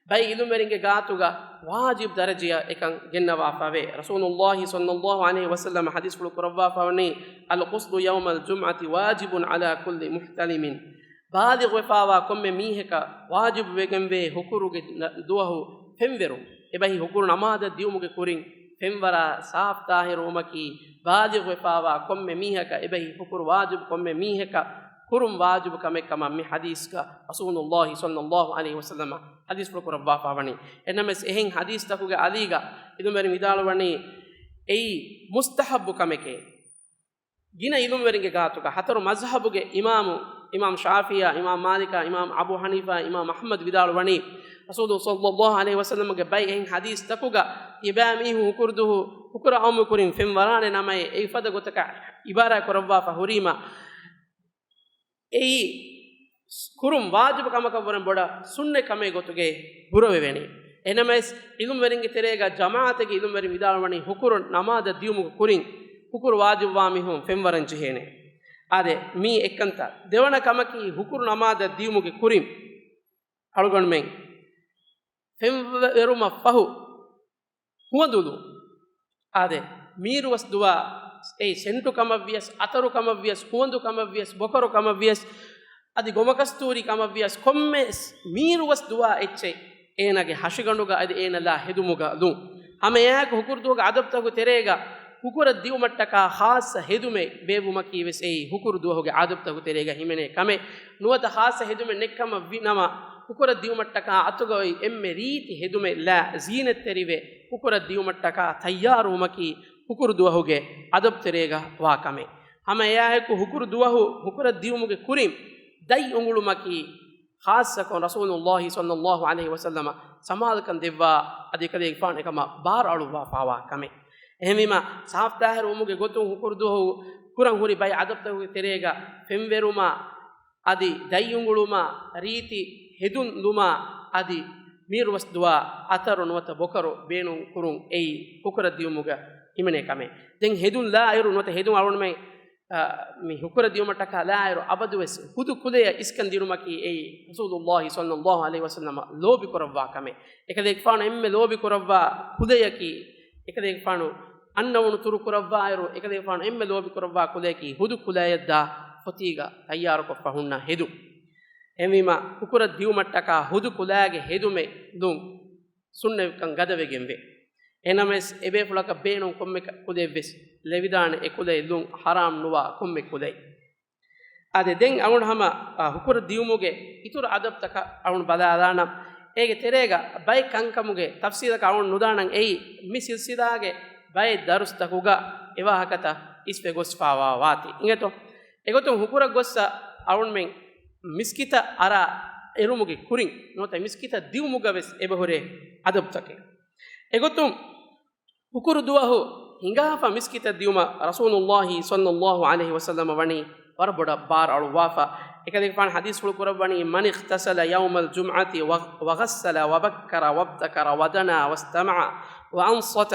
ބައެއް އިލްމުވެރިންގެ ގާތުގަ ވާޖިބު ދަރަޖަޔަށް އެކަން ގެންނަވާފަވޭ. ރަސޫލުﷲ ޞައްލަﷲ ޢަލައިހި ވަސައްލަމަ ޙަދީޘްފުޅު ކުރައްވާފަވަނީ، الغسل يوم الجمعة واجب على كل محتلم. ބާލިޣުވެފާވާ ކޮންމެ މީހަކަށް ވާޖިބުވެގެންވޭ ހުކުރުގެ ދުވަހު ފެންވެރުން. އެބަހީ ހުކުރު ނަމާދަށް ދިއުމުގެ ކުރިން ފެންވަރާ ސާފްތާހިރުވުމަކީ، ބާލިޣުވެފާވާ ކޮންމެ މީހަކަށް އެބަހީ ހުކުރު ވާޖިބު ކޮންމެ މީހަކަށް ކުރުން ވާޖިބު ކަމެއް ކަމަށް މި ޙަދީޘްގަ ރަސޫލުﷲ ޞައްލަﷲ ޢަލައިހި ވަސައްލަމަ ޙަދީޘްފުޅު ކުރައްވާފަވަނީ. އެނަމެސް އެހެން ޙަދީޘްތަކުގެ އަލީގަ އިލްމުވެރިން ވިދާޅުވަނީ، އެއީ މުސްތަޙައްބު ކަމެކޭ. ގިނަ އިލުމްވެރިންގެ ގާތުގަ ހަތަރު މަޒްހަބުގެ އިމާމު، އިމާމް ޝާފިޢީއާ، އިމާމް މާލިކާ، އިމާމް އަބޫ ޙަނީފާ، އިމާމް އަޙްމަދު ވިދާޅުވަނީ، ރަސޫލު ޞައްލައްލާހު ޢަލައިހި ވަސައްލަމްގެ ބައި އެހެން ޙަދީޘްތަކުގަ ތިބާ މީހުން ހުކުރު ދުވަހު ހުކުރު އައުމު ކުރިން ފެންވަރާނެ ނަމައޭ، އެއީ ފަދަ ގޮތަކަށް ޢިބާރާތް ކުރައްވާފަ ހުރީމަ، އެއީ ކުރުން ވާޖިބު ކަމަކަށް ވުރެން ބޮޑަށް ސުންނަތް ކަމެއް ގޮތުގައި ބުރަވެވޭނެ. އެހެނަމަވެސް، ޢިލްމްވެރިންގެ ތެރޭގަ ޖަމާޢަތެއްގެ ޢިލްމްވެރިން ވިދާޅުވަނީ ހުކުރު ނަމާދަށް ދިޔުމުގެ ކުރިން ހުކުރު ވާޖިބުވާ މީހުން ފެންވަރަން ޖެހޭނެ. އާދެ، މީ އެއްކަންތައް. ދެވަނަ ކަމަކީ، ހުކުރު ނަމާދަށް ދިޔުމުގެ ކުރިން އަޅުގަނޑުމެން ފެންވެރުމަށް ފަހު ހުވަނދުލު. އާދެ، މީރުވަސް ދުވާ، އެއީ ސެންޓު ކަމަށްވިޔަސް، އަތަރު ކަމަށްވިޔަސް، ހުވަނދު ކަމަށްވިޔަސް، ބޮކަރު ކަމަށްވިޔަސް، އަދި ގޮމަކަސްތޫރީ ކަމަށްވިޔަސް، ކޮންމެ މީރުވަސް ދުވާ އެއްޗެއް އޭނާގެ ހަށިގަނޑުގަ އަދި އޭނަ ލާ ހެދުމުގަ ލުން. ހަމައެއާއެކު ހުކުރު ދުވަހުގެ އަދަބުތަކުގެ ތެރޭގަ ހުކުރަށް ދިއުމަށްޓަކާ ޚާއްޞަ ހެދުމެއް ބޭއްވުމަކީ ވެސް އެއީ ހުކުރު ދުވަހުގެ އާދަބުތަކުގެ ތެރޭގަ ހިމެނޭ ކަމެއް. ނުވަތަ ޚާއްޞަ ހެދުމެއް ނެތްކަމަށް ވި ނަމަ، ހުކުރަށް ދިއުމަށްޓަކާ އަތުގަ އޮތް އެންމެ ރީތި ހެދުމެއް ލާ ޒީނަތްތެރިވެ، ހުކުރަށް ދިއުމަށްޓަކާ ތައްޔާރުވުމަކީ ހުކުރު ދުވަހުގެ އަދަބު ތެރޭގަ ވާ ކަމެއް. ހަމަ އެއާއެކު ހުކުރު ދުވަހު ހުކުރަށް ދިއުމުގެ ކުރިން ދަތް އުނގުޅުމަކީ ޚާއްޞަކޮށް ރަސޫލުﷲ ޞައްލައްލާހު ޢަލައިހި ވަސައްލަމަ ސަމާލުކަން ދެއްވާ އަދި އެކަލޭގެފާނު އެކަމަށް ބާރު އަޅުއްވާފާވާ ކަމެއް. އެހެންވީމަ، ސާފްތާހިރުވުމުގެ ގޮތުން ހުކުރު ދުވަހު ކުރަން ހުރި ބައެއް އަދަބުތަކުގެ ތެރޭގަ ފެންވެރުމާ، އަދި ދަތް އުނގުޅުމާ، ރީތި ހެދުން ލުމާ، އަދި މީރުވަސް ދުވާ އަތަރު ނުވަތަ ބޮކަރު ބޭނުން ކުރުން އެއީ ހުކުރަށް ދިއުމުގަ ހިމެނޭ ކަމެއް. ދެން ހެދުން ލާއިރު ނުވަތަ ހެދުން އަޅުގަނޑުމެން އާ، މި ހުކުރަށް ދިއުމަށްޓަކާ ލާއިރު އަބަދުވެސް ހުދު ކުލަޔަށް އިސްކަން ދިނުމަކީ އެއީ ރަސޫލުﷲ ޞައްލައްލާހު ޢަލައިހި ވަސައްލަމަ ލޯބި ކުރައްވާ ކަމެއް. އެކަލޭގެފާނު އެންމެ ލޯބި ކުރައްވާ ކުލަޔަކީ، އެކަލޭގެފާނު އަންނަވަނު ތުރު ކުރައްވާއިރު، އެކަލޭގެފާނު އެންމެ ލޯބި ކުރައްވާ ކުލަޔަކީ ހުދު ކުލަޔަށްދާ ފޮތީގަ ތައްޔާރުކޮށްފަ ހުންނަ ހެދުން. އެހެންވީމަ، ހުކުރަށް ދިއުމަށްޓަކާ ހުދު ކުލައިގެ ހެދުމެއް ލުން ސުންނަތްކަން ގަދަވެގެންވޭ. އެހެނަމަވެސް، އެބޭފުޅަކަށް ބޭނުން ކޮންމެ ކަ-، ކުލައެއްވެސް ލެވިދާނެ، އެ ކުލައެއް ލުން ޙަރާމް ނުވާ ކޮންމެ ކުލައެއް. އާދެ، ދެން އަޅުގަނޑު ހަމަ، އާ، ހުކުރަށް ދިއުމުގެ އިތުރު އަދަބުތަކަށް އަޅުގަނޑު ބަލާލާނަން. އޭގެ ތެރޭގަ ބައެއް ކަންކަމުގެ ތަފްސީލަކަށް އަޅުގަނޑު ނުދާނަން. އެއީ، މި ސިލްސިލާގެ ބައެއް ދަރުސްތަކުގަ އެވާހަކަތައް އިސްވެ ގޮސްފާވާ ވާތީ. އިނގޭތޯ؟ އެގޮތުން ހުކުރަށް ގޮއްސަ އަޅުންމެން މިސްކިތަށް އަރާ އެރުމުގެ ކުރިން ނުވަތަ މިސްކިތަށް ދިއުމުގަ ވެސް އެބަހުރޭ އަދަބުތަކެއް. އެގޮތުން ހުކުރު ދުވަހު ހިނގާފަ މިސްކިތަށް ދިއުމަށް ރަސޫލުﷲ ޞައްލައްލާހު ޢަލައިހި ވަސައްލަމަ ވަނީ ވަރަށް ބޮޑަށް ބާރު އަޅުއްވާފަ. އެކަލޭގެފާނު ޙަދީޘްފުޅު ކުރައްވަނީ، من اغتسل يوم الجمعة وغسل وبكر وابتكر ودنا واستمع وأنصت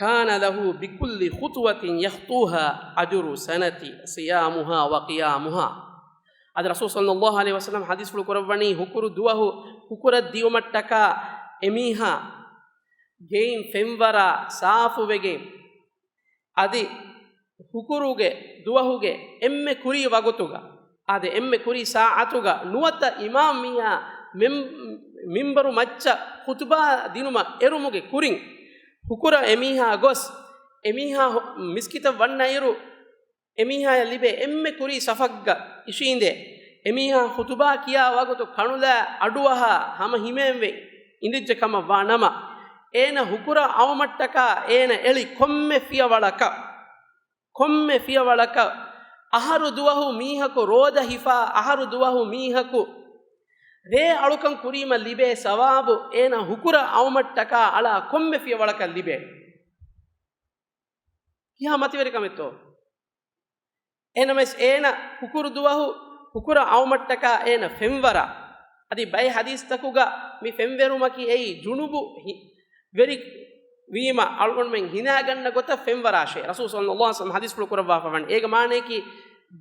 كان له بكل خطوة يخطوها أجر سنة صيامها وقيامها. އަދި ރަސޫލު ޞައްލައްލާހު ޢަލައިހި ވަސައްލަމަ ޙަދީޘްފުޅު ކުރައްވަނީ، ހުކުރު ދުވަހު ހުކުރަށް ދިއުމަށްޓަކާ އެމީހާ ގެއިން ފެންވަރާ ސާފުވެގެން، އަދި ހުކުރުގެ ދުވަހުގެ އެންމެ ކުރީ ވަގުތުގަ، އާދެ، އެންމެ ކުރީ ސާޢަތުގަ ނުވަތަ އިމާމް މީހާ މެން-، މިންބަރު މައްޗަށް ޚުތުބާ ދިނުމަށް އެރުމުގެ ކުރިން، ހުކުރަށް އެމީހާ ގޮސް، އެމީހާ ހު-، މިސްކިތަށް ވަންނައިރު، އެމީހާޔަށް ލިބޭ އެންމެ ކުރީ ސަފަށްގަ އިށީނދެ، އެމީހާ ޚުތުބާ ކިޔާ ވަގުތު ކަނުލާ އަޑުއަހާ ހަމަ ހިމޭންވެ އިނދެއްޖެ ކަމަށް ވާ ނަމަ، އޭނަ ހުކުރަށް އައުމަށްޓަކާ އޭނަ އެޅި ކޮންމެ ފިޔަވަޅަކަށް، ކޮންމެ ފިޔަވަޅަކަށް އަހަރު ދުވަހު މީހަކު ރޯދަ ހިފާ، އަހަރު ދުވަހު މީހަކު ރޭ އަޅުކަން ކުރީމަ ލިބޭ ސަވާބު އޭނަ ހުކުރަށް އައުމަށްޓަކާ އަޅާ ކޮންމެ ފިޔަވަޅަކަށް ލިބޭ. ކިހާ މަތިވެރިކަމެއްތޯ؟ އެހެނަމެސް އޭނަ ހުކުރު ދުވަހު ހުކުރަށް އައުމަށްޓަކާ އޭނަ ފެންވަރާ. އަދި ބައެއް ޙަދީޘްތަކުގަ މި ފެންވެރުމަކީ އެއީ ޖުނުބު ހި-، ވެރި ވީމަ އަޅުގަނޑުމެން ހިނާގަންނަ ގޮތަށް ފެންވަރާށޭ. ރަސޫލު ޞައްލައްލާހު ޢަލައިހި ވަސައްލަމަ ޙަދީޘްފުޅު ކުރައްވާފަ ވަނީ. އޭގެ މާނަޔަކީ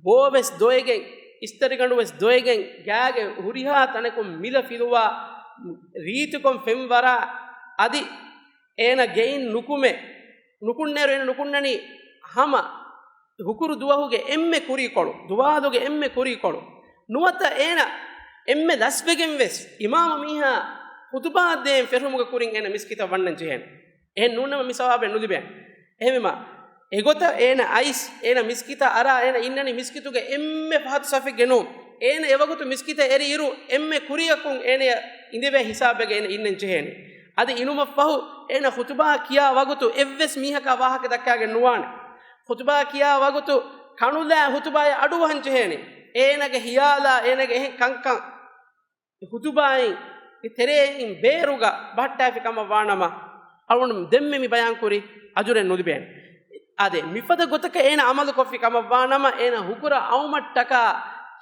ބޯވެސް ދޮވެގެން، އިސްތަށިގަނޑުވެސް ދޮވެގެން، ގާގެ ހުރިހާ ތަނަކުން މިލަ ފިލުވާ ރީތިކޮށް ފެންވަރާ. އަދި އޭނަ ގެއިން ނުކުމެ، ނުކުންނޭރު އޭނަ ނުކުންނަނީ ހަމަ ހުކުރު ދުވަހުގެ އެންމެ ކުރީކޮޅު، ދުވާލުގެ އެންމެ ކުރީކޮޅު ނުވަތަ އޭނަ އެންމެ ލަސްވެގެން ވެސް އިމާމު މީހާ ޚުތުބާ ދޭން ފެށުމުގެ ކުރިން އޭނަ މިސްކިތަށް ވަންނަން ޖެހޭނެ. އެހެން ނޫންނަމަ މި ސަވާބެއް ނުލިބޭނެ. އެހެންވީމަ، އެގޮތަށް އޭނަ އައިސް، އޭނަ މިސްކިތަށް އަރާ، އޭނަ އިންނަނީ މިސްކިތުގެ އެންމެ ފަހަތު ސަފެއްގެ ނޫން. އޭނަ އެވަގުތު މިސްކިތަށް އެރި އިރު، އެންމެ ކުރިއަކުން އޭނަޔަށް އިނދެވޭ ހިސާބެއްގަ އޭނަ އިންނަން ޖެހޭނެ. އަދި އިނުމަށްފަހު، އޭނަ ޚުތުބާ ކިޔާ ވަގުތު އެއްވެސް މީހަކާ ވާހަކަ ދައްކާގެން ނުވާނެ. ޚުތުބާ ކިޔާ ވަގުތު ކަނުލާ ހުތުބާއެއް އަޑުއަހަން ޖެހޭނެ. އޭނަގެ ހިޔާލާ، އޭނަގެ އެހެން ކަންކަން ހުތުބާއިން ތެރޭއިން ބޭރުގަ ބަހައްޓާފި ކަމަށް ވާނަމަ، އަޅުގަނޑު ދެންމެ މި ބަޔާންކުރި އަޖުރެއް ނުލިބޭނެ. އާދެ، މިފަދަ ގޮތަކަށް އޭނަ އަމަލުކޮށްފި ކަމަށް ވާނަމަ، އޭނަ ހުކުރަ އައުމަށްޓަކާ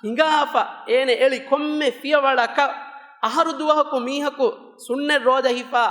ހިނގާފަ، އޭނަ އެޅި ކޮންމެ ފިޔަވަޅަކަށް އަހަރު ދުވަހަކު މީހަކު ސުންނަތް ރޯދަ ހިފާ،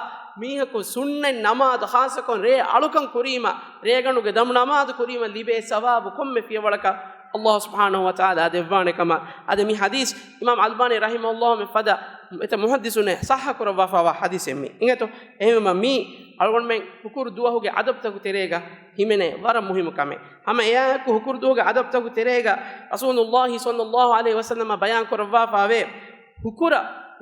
މީހަކު ސުންނަތް ނަމާދު ޚާއްޞަކޮށް ރޭ އަޅުކަން ކުރީމަ، ރޭގަނޑުގެ ދަމު ނަމާދު ކުރީމަ ލިބޭ ސަވާބު ކޮންމެ ފިޔަވަޅަކަށް ﷲ ސުބްޙާނަހޫ ވަތަޢާލާ ދެއްވާނެ ކަމަށް. އަދި މި ޙަދީޘް އިމާމް އަލްބާނީ ރަޙިމަހުﷲ މެ ފަދަ އެތައް މުޙައްދިސުން ޞައްޙަ ކުރައްވާފައިވާ ޙަދީޘެއް މީ. އިނގޭތޯ؟ އެހެންވީމަ މީ އަޅުގަނޑުމެން ހުކުރު ދުވަހުގެ އަދަބުތަކު ތެރޭގަ ހިމެނޭ ވަރަށް މުހިއްމު ކަމެއް. ހަމަ އެއާއެކު ހުކުރު ދުވަހުގެ އަދަބުތަކު ތެރޭގަ ރަސޫލުﷲ ޞައްލަﷲ ޢަލައިހި ވަސައްލަމަ ބަޔާން ކުރައްވާފައިވޭ، ހުކުރަ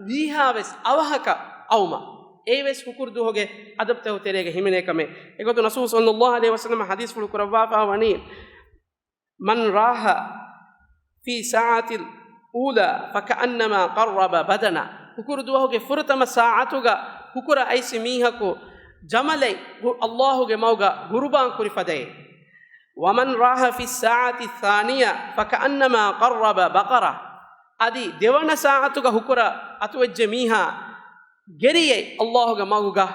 ވީހާވެސް އަވަހަކަށް އައުމަށް. އެއީވެސް ހުކުރު ދުވަހުގެ އަދަބުތަކު ތެރޭގަ ހިމެނޭ ކަމެއް. އެގޮތުން ރަސޫލު ޞައްލަﷲ ޢަލައިހި ވަސައްލަމަ ޙަދީޘްފުޅު ކުރައްވާފައި ވަނީ، من راح في الساعة الأولى فكأنما قرب بدنة. ހުކުރު ދުވަހުގެ ފުރަތަމަ ސާޢަތުގަ ހުކުރަ އައިސި މީހަކު ޖަމަލެއް ގު-، ﷲގެ މަގުގަ ގުރުބާން ކުރި ފަދައިން. ومن راح في الساعة الثانية فكأنما قرب بقرة. އަދި ދެވަނަ ސާޢަތުގަ ހުކުރަ އަތުވެއްޖެ މީހާ ގެރިއެއް ﷲގެ މަގުގަ